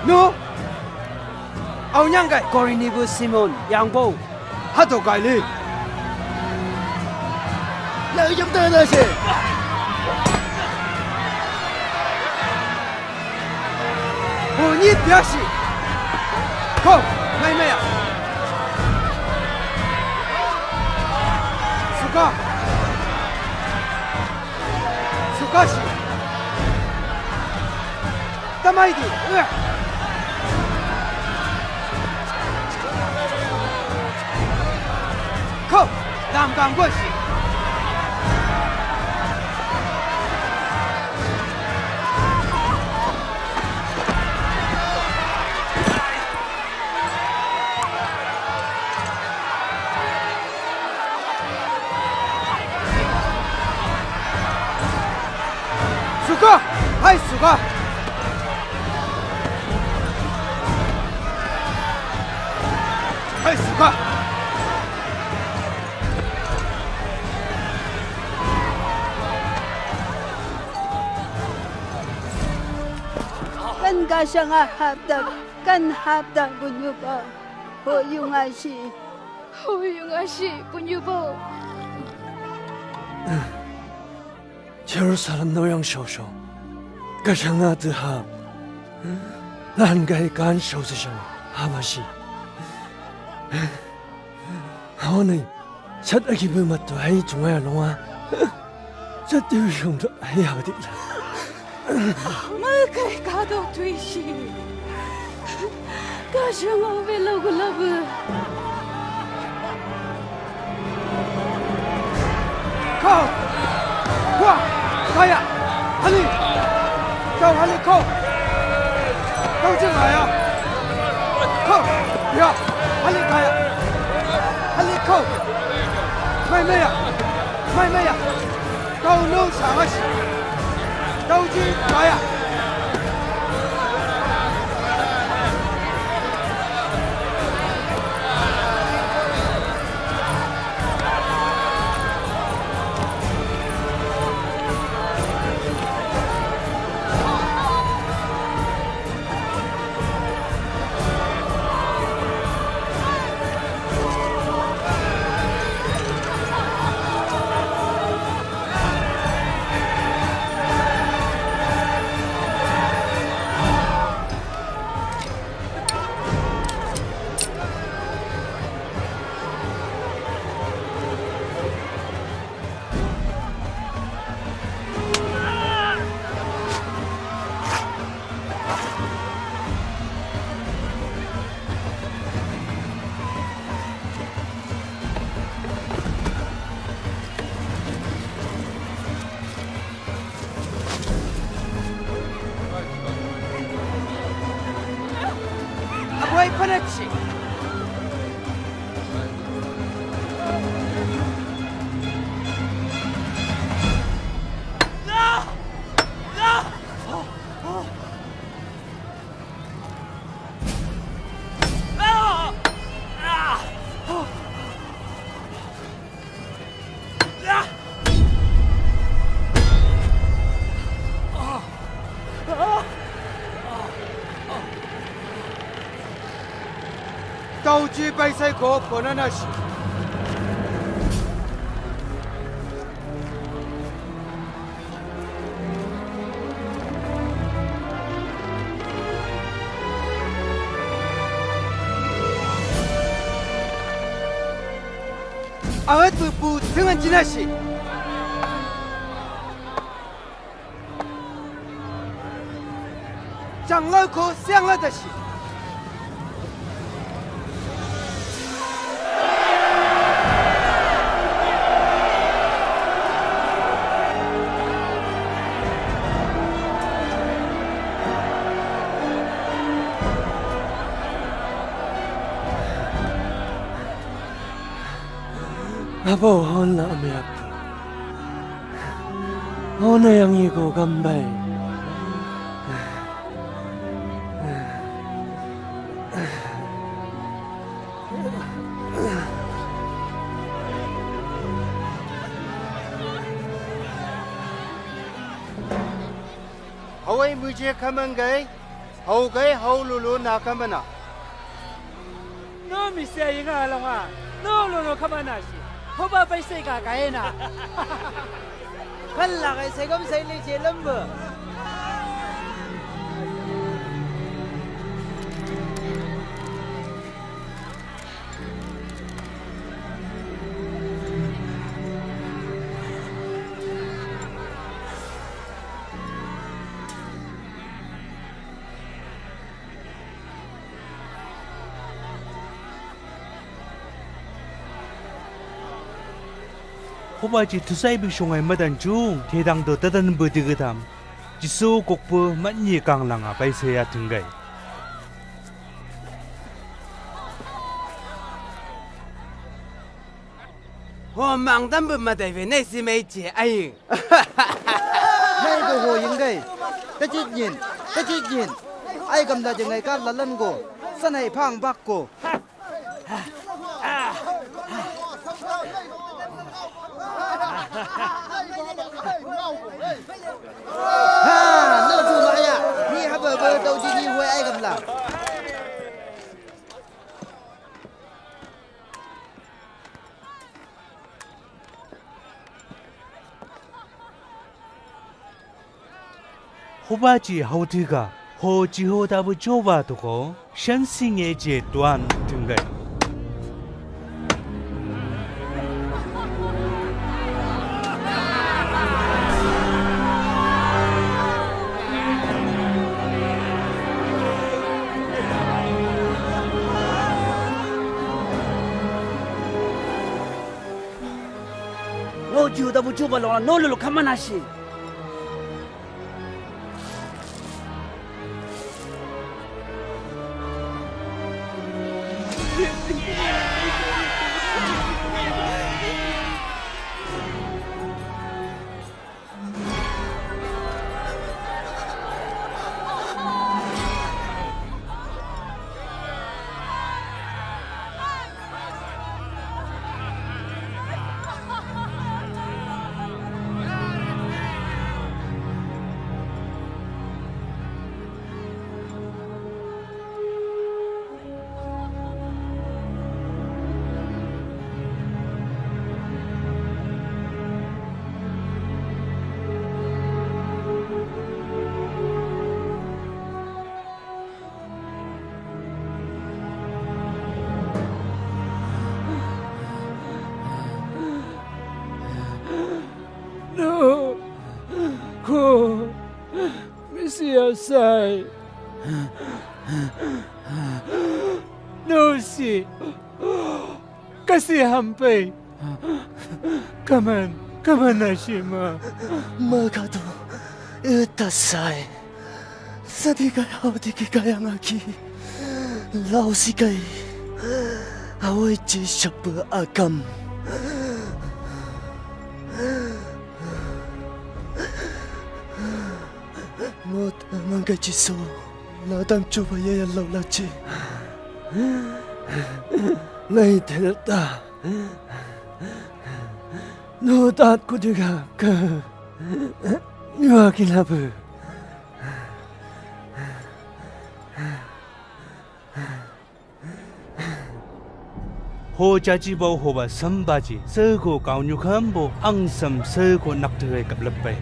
No? Au nyanggai. Korini bu Simon, yang bou. Hato kaili. Lai jam tana se. Boni biasi. Ko, mai maya. Suka. Suka si. Tamai di. Ko, dam gam gosi. Suka! Hai suka! Hai suka! Kan gasang a hapda, kan hapda bunyuba. Ho yungasi. Ho yungasi bunyuba. Jerusalem no yang shosho. Gasang a tu ha. Lan gai kan shosho shang. Hamasi. Hau ni. Sat aki bu mat tu hai cungai alonga. Sat tu shong tu hai hau di la. Makai kado tuisi. Kasang au belo gulabu. Kau. Wah. Kaya. Hali. Kau hali kau. Kau jangan ya. Kau. Ya. Hali kaya. Hali kau. Mai maya. Mai maya. Tau no sangas. Tau ji kaya. Manachi. Tauchi paisai ko ponanashi. Awet bu bu dengan jinasi. Janglau ko siang la dasi. Abo hon la ame apu. Hon yang iko gambai. Hawai muje kaman gai, hau gai hau lulu na kamana. No misia inga longa, no lulu kamana si. Hoba paisai ka kaena. Kalla kai sai gam sai le je lambu. Hoba chi tusai bi sungai madan chu, tedang do tadan bu digitam. Jisu kokpu matni kang langa paisai atinggai. Ho mang dam bu madai ve nei si mai che ai. Nei do ho yinggai. Tajit nyin, tajit nyin. Ai gam da jengai kar lalan go. Sanai phang bak go. Ha, no tu maya. Ni haba ba tau di ni huai ai gam la. Hoba chi hau tiga, ho chi ho dabu joba tuko, shan singe je tuan tunggai. Ngo Jihuda bu Juba longa no lulu kamana si. No, ko, Mesia sai. No si. Kasi hampai. Kaman, kaman na sima. Magadu, utasai. Sadikai hau diki kayangaki. Laosi kai, awai ci sapa akam. Mot mangkai ci so, ladang cuba ya ya lau laci. Ngai telta. No tat kudiga ke. Nua kilabu. Ho caci bau hoba sambaci, seuko kau nyukam bo, angsam seuko naktegai kaplap bai.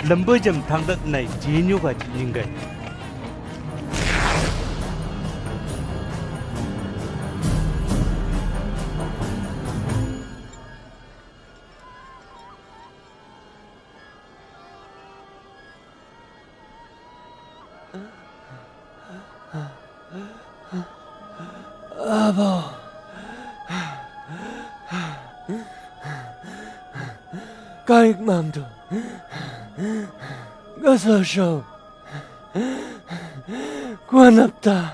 Lamboi jam thangdat nai, jinyo ga jininggai. Abo. Kaik mamdu. Gasa shau. Kuanapta.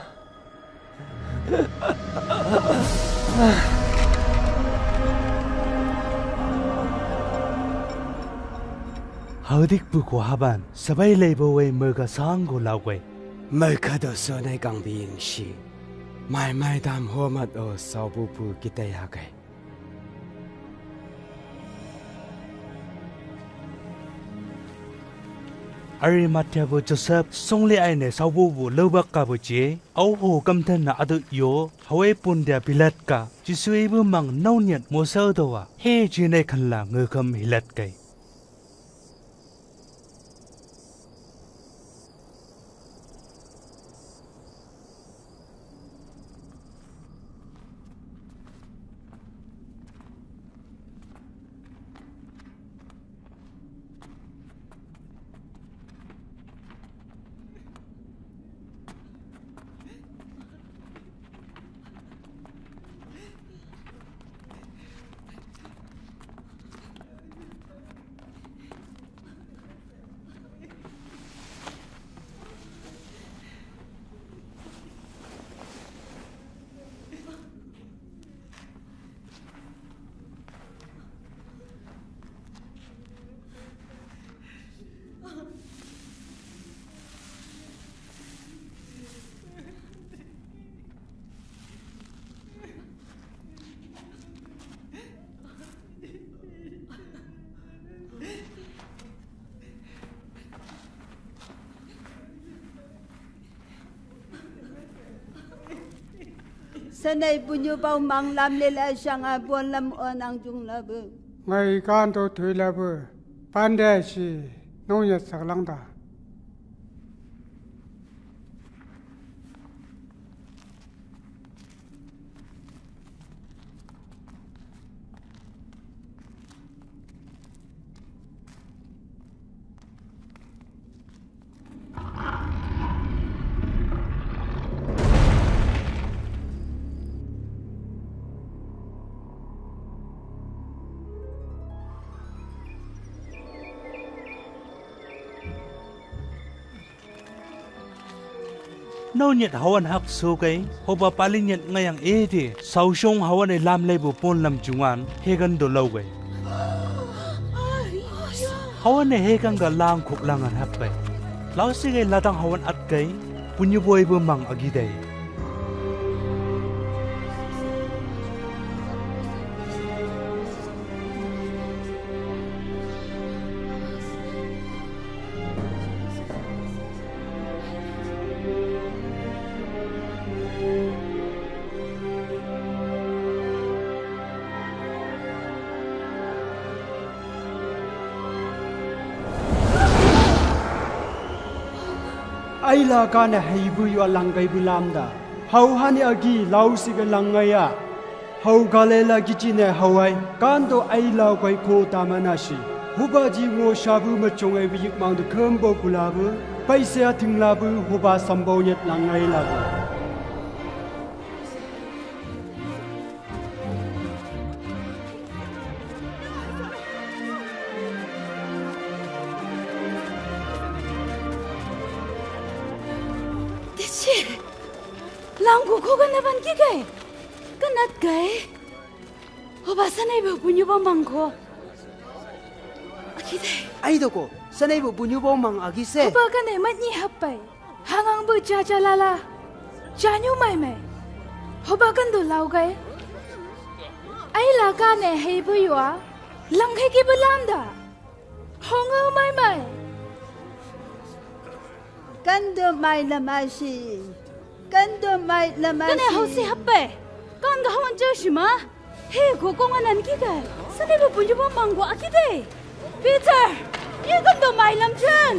Haudikpu ko haban, sabai laibo wai merka sanggo laugai. Merka do sonai kangbing si. Mai mai dam homat o saubupu kitai hagai. Arimatia bo Joseph, songli aine saububu laubak ka bo cie, au ho kamtan na adu yo, hawai pundia Pilat ka, Jisu ibu mang nauniat mosau dawa, he jinai kanla ngekam hilat kai. Sanai bunyu bau mang lam lela sanga bon lam onang jung labu. Ngai kan to thui labu. Pande si nong ya saklang da. Nau nyet hawan hak so kai, hoba pali nyet ngayang ede, sau song hawan e lam laibo pon lam jungan, hegan do lau kai. Hawan e hegan ga lang kuk langan hak kai. Lau si kai ladang hawan at kai, punyu boi bo mang agi dai. Aila kana haibu yo langgai bu lamda. Hau hane agi lau si ga langngai a. Hau Galili giti ne hau ai, kan do ai lau gai ko tamana si. Hoba di ngo sabu ma chong ai wi yik mang do kembo ku labu, pai se a ting labu, hoba sambau yet langngai labu. Tisi, langku ko ga na ban ki gai? Ka nat gai? Hoba sanai bo bunyu bo mang ko. Akide. Ai do ko, sanai bo bunyu bo mang agi se. Hoba ka ne mat ni hap pai. Hangang bu cha cha la la. Cha nyu mai mai. Hoba kan do lau gai. Ai la ka ne hei bu yua. Lang hei ki bu lam da. Hong au mai mai. Kan do mai lam ai si. Kan do mai lam ai si. Ka ne hau si hap pai. Kan ga hau an cha si ma. He, ko ko nga nan ki kai. Sanai bo bunyu bo mang ko akide. Peter, ye kan do mai lam chan.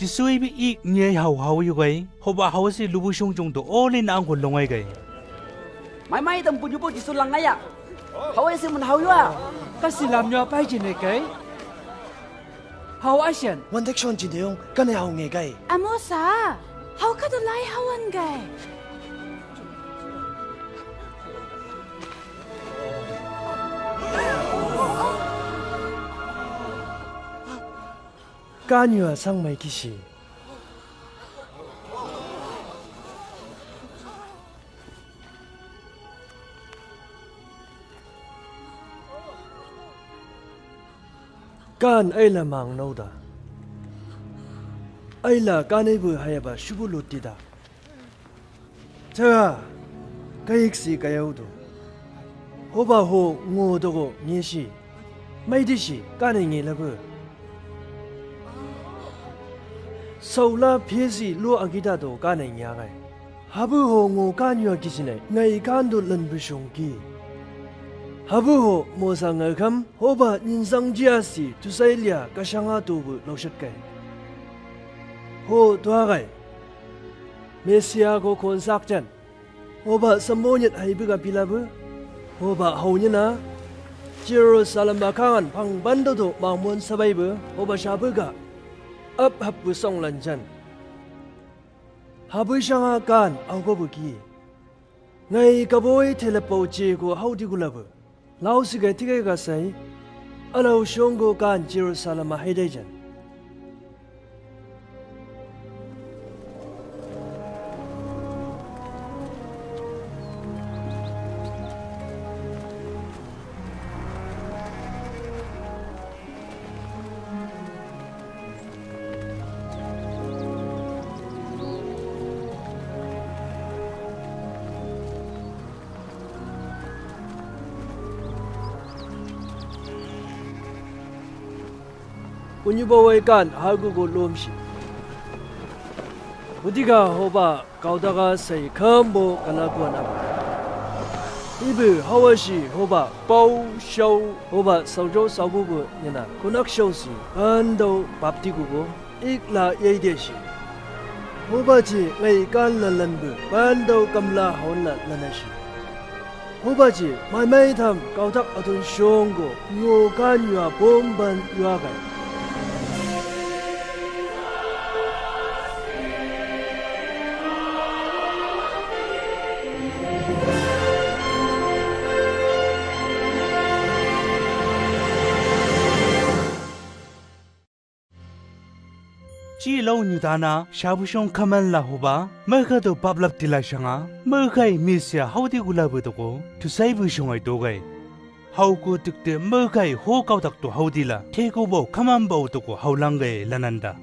Jisu ibi i ngiai hau hau yu gai, hoba hau si lubu shong shong do olin ang ko longai gai. Mai mai dam bunyu bo Jisu langngai a. Hau ese mun hau yua. Ka si lam yua pai jine kai. Hau asian. Wan dek shon jinde yong, ka ne hau nge gai. Amosa, hau ka do lai hau an gai. Kan yua sang mai kisi. Kan ai la mang nau da. Ai la kan ai bu haya ba shubu luti da. Tara, ka iksi ka yau do. Hoba ho ngo dogo nge si. Mai di si, ka ne nge lagu. Saula pesi lo agida do ka ne nge agai. Habu ho ngo kan yua kisinai, ngai kan do lan bu shong ki. Habu ho mo sa ngai kam, hoba nin sang jia si, tu sai lia, ka shanga tu bu lo shat kai. Ho tu agai. Mesia ko kon sak jan. Hoba sambonyet hai biga pilabu. Hoba hau nyena. Jerusalem ba kangan pang bando do mamon sabai bu. Hoba shabuga. Ap hap bu song lanjan. Habu shanga kan au go buki. Ngai kaboi telepau che go hau di gulabu. Lau sigai tigai ga sai, alau shongo kan Jerusalem a haidai jan. Kunyu bawai kan hagu go lomsi. Budiga hoba kaudaga sai kambo kalaguan abu. Ibu hawasi hoba pau shau hoba saujau saububu nyena kunak shau si andau bapti gugu. Ikla yai desi. Hoba ji ngai kan lalan bu bandau kamla haun la lanasi. Hoba ji mai mai tham kautak atun shongo ngo kan yua bomban yua gai. Chi lau nyutana shabushong kaman la hoba, maka do pablap tila shanga, maka i misia haudi gulabu toko, tusai bushong ai dogai. Hau ko tukte maka i ho kautak to haudi la, keko bau kaman bau toko hau langgai lananda.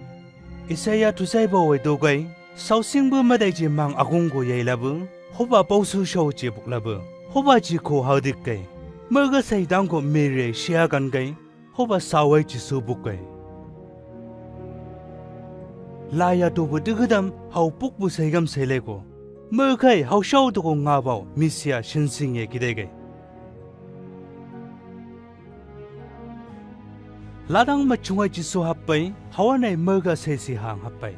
Isaia tusaibau ai dogai, sausingbu madaiji mang agung go yailabeu, hoba bausu sau je buklabeu, hoba ji ko haudik gai. Marga sai dang go Meri ai sia gan gai, hoba sau ai Jisu buk gai. Laya dobu digidam hau bukbu saigam sailai go. Marga ai hau sau dogo ngabau Misia sinsing ye kidai gai. Ladang machung ai Jisu hapbai, hau anai marga saisi hang hapbai.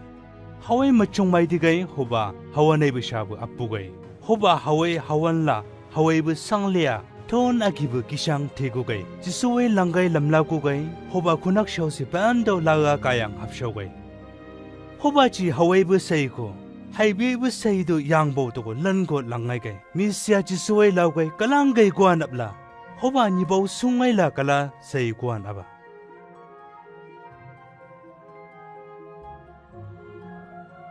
Hau ai machung mai digai, hoba hau anai be sabu apu gai. Hoba hau ai hau anla, hau ai be sanglia, ton agibu kisang tegu gai. Jisu ai langgai lamlaku gai, hoba kunak sausi bando laga kayang hapsau gai. Hoba ji hau ai be sai go. Haibe be sai do yangbau dogo lan go langai gai. Misia Jisu ai lau gai kalang gai guan apla. Hoba nibau sungai la kala sai guan aba.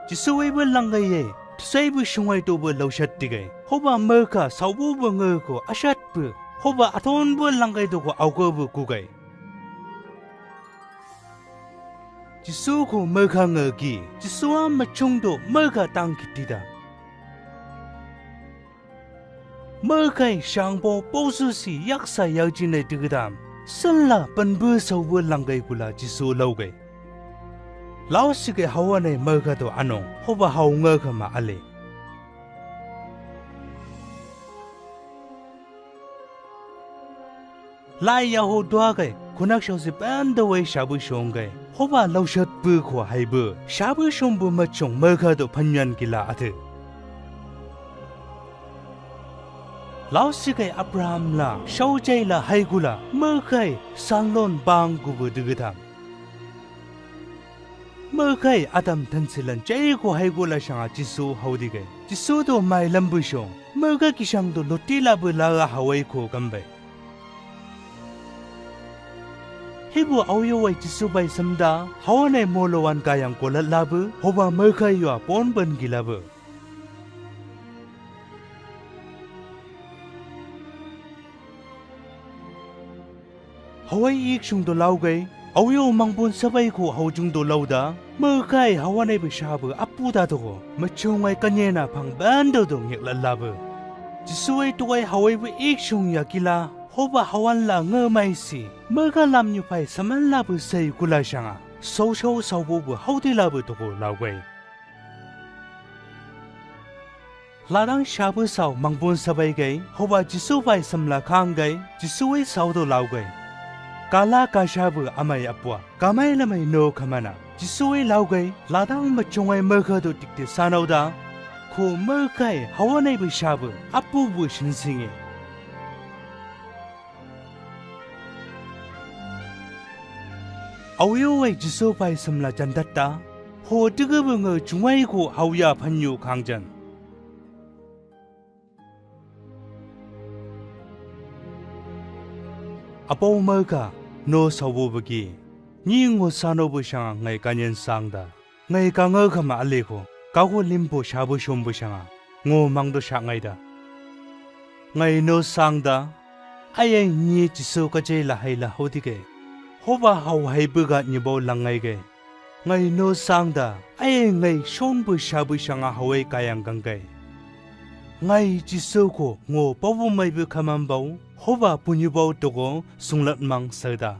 Jisu ai be langgai ye, tusai be sungai dobu lausat digai. Hoba marga saubu be ngai go asat be. Hoba aton be langgai dogo augo be kugai. Jisu go marga ngai gi, Jisu a machung do marga tang kitida. Marga ai sangbau bausu si yaksa yaujin ai digidam. Sanla panbu saubu langgai gula Jisu lau gai. Lau si gai hau anai marga do anong, hoba hau ngai kama ale. Lai yaho dua gai, kunak sausi bando ai sabu song gai. Hoba lausat be ko haibe, sabu song be machung marga do panyan gila ate. Lau si gai Abraham la, saujai la haigula, marga ai, sanlon bang gubu digidam. Marga ai Adam tansilan jai go haigo la sanga Jisu haudik gai. Jisu do mai lambu song. Marga kisang do loti labu laga hau ai ko gambai. Hibu au yo ai Jisu bai samda, hau anai molo wan gayang golat labu, hoba marga ai yo a bon ban gilabu. Hau ai iksung do lau gai, au yo mangbun sabai ko haujung do lauda, marga ai hau anai be sabu apu da dogo, machung ai kanyena pang bando do ngek lalabu. Jisu ai tugai hau ai be iksung ya gila, hoba hau anla ngai mai si, marga lam nyu pai saman labu sai gula sanga, sau sau saubu be hau di labu dogo lau gai. Ladang sabu sau mangbun sabai gai, hoba Jisu bai samla kang gai, Jisu ai sau do lau gai. Kala ka sabu amai apua, kamai lamai no kamana. Jisu ai lau gai, ladang machung ai marga do dikte sanau da, ko marga ai hau anai be sabu, apu be sinsinge. Au yo ai Jisu bai samla jandatta, ho diga be ngai chungai ko hau ya panyu kangjan. Apau marga, no saubu bagi, ni ngo sano be sanga ngai kanyan sangda. Ngai kangau kama ale ko, kago limbo sabu sumbu sanga, ngo mangdo sak ngai da. Ngai no sangda, ai ai ni Jisu kajai la hai la haudik gai. Hoba hau hai buga ni bau lang ngai gai. Ngai no sangda, ai ai ngai sumbu sabu sanga hau ai kayang gang gai. Ngai Jisu ko ngo pabu mai bu kamam bau, hoba punyu bau dogo sunglat mang sauda.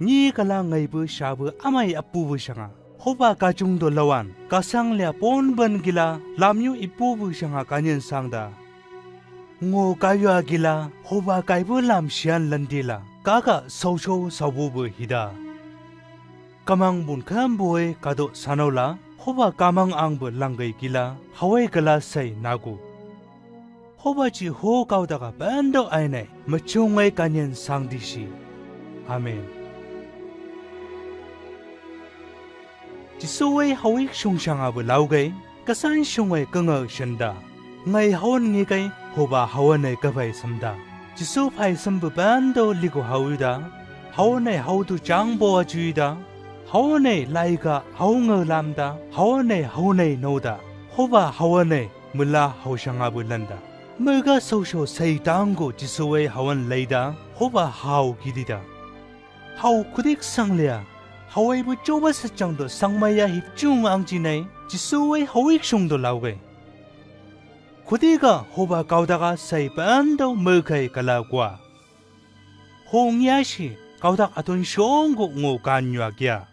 Ni kala ngai be sabu amai apu be sanga. Hoba kachung do lawan, kasang lia pon ban gila, lamyu ipu be sanga kanyan sangda. Ngo kayu a gila, hoba kai be lam sian landila, kaga sau sau saubu be hida. Kamang bun kambu ai kado sanau la, hoba kamang ang be lang gai gila, hau ai kala sai nagu. Hoba ji ho kau daga bando ai nai, machung ai kanyan sang disi. Amen. Jisu ai hau iksung sanga be lau gai, kasan sung ai kangau senda. Ngai hau an ngi gai, hoba hau an ai kabai samda. Jisu bai sambu bando ligo hau ida, hau an ai hau tu jang bo a ju ida, hau an ai laiga hau ngau lamda, hau an ai hau nai nauda, hoba hau an ai mula hau sanga be landa. Mega sau sau sai dango Jisu ai hau an laida, hoba hau gidida. Hau kudik sang lia, Hawaibo Joba Sachang do Sangmaya hipchung angchinai, Jisu ai hawik sung do laugai. Khudiga hoba kaudaka sai pando mekai kalaukua. Ho ngiasi kaudak atun songgo ngo kan nyuakia.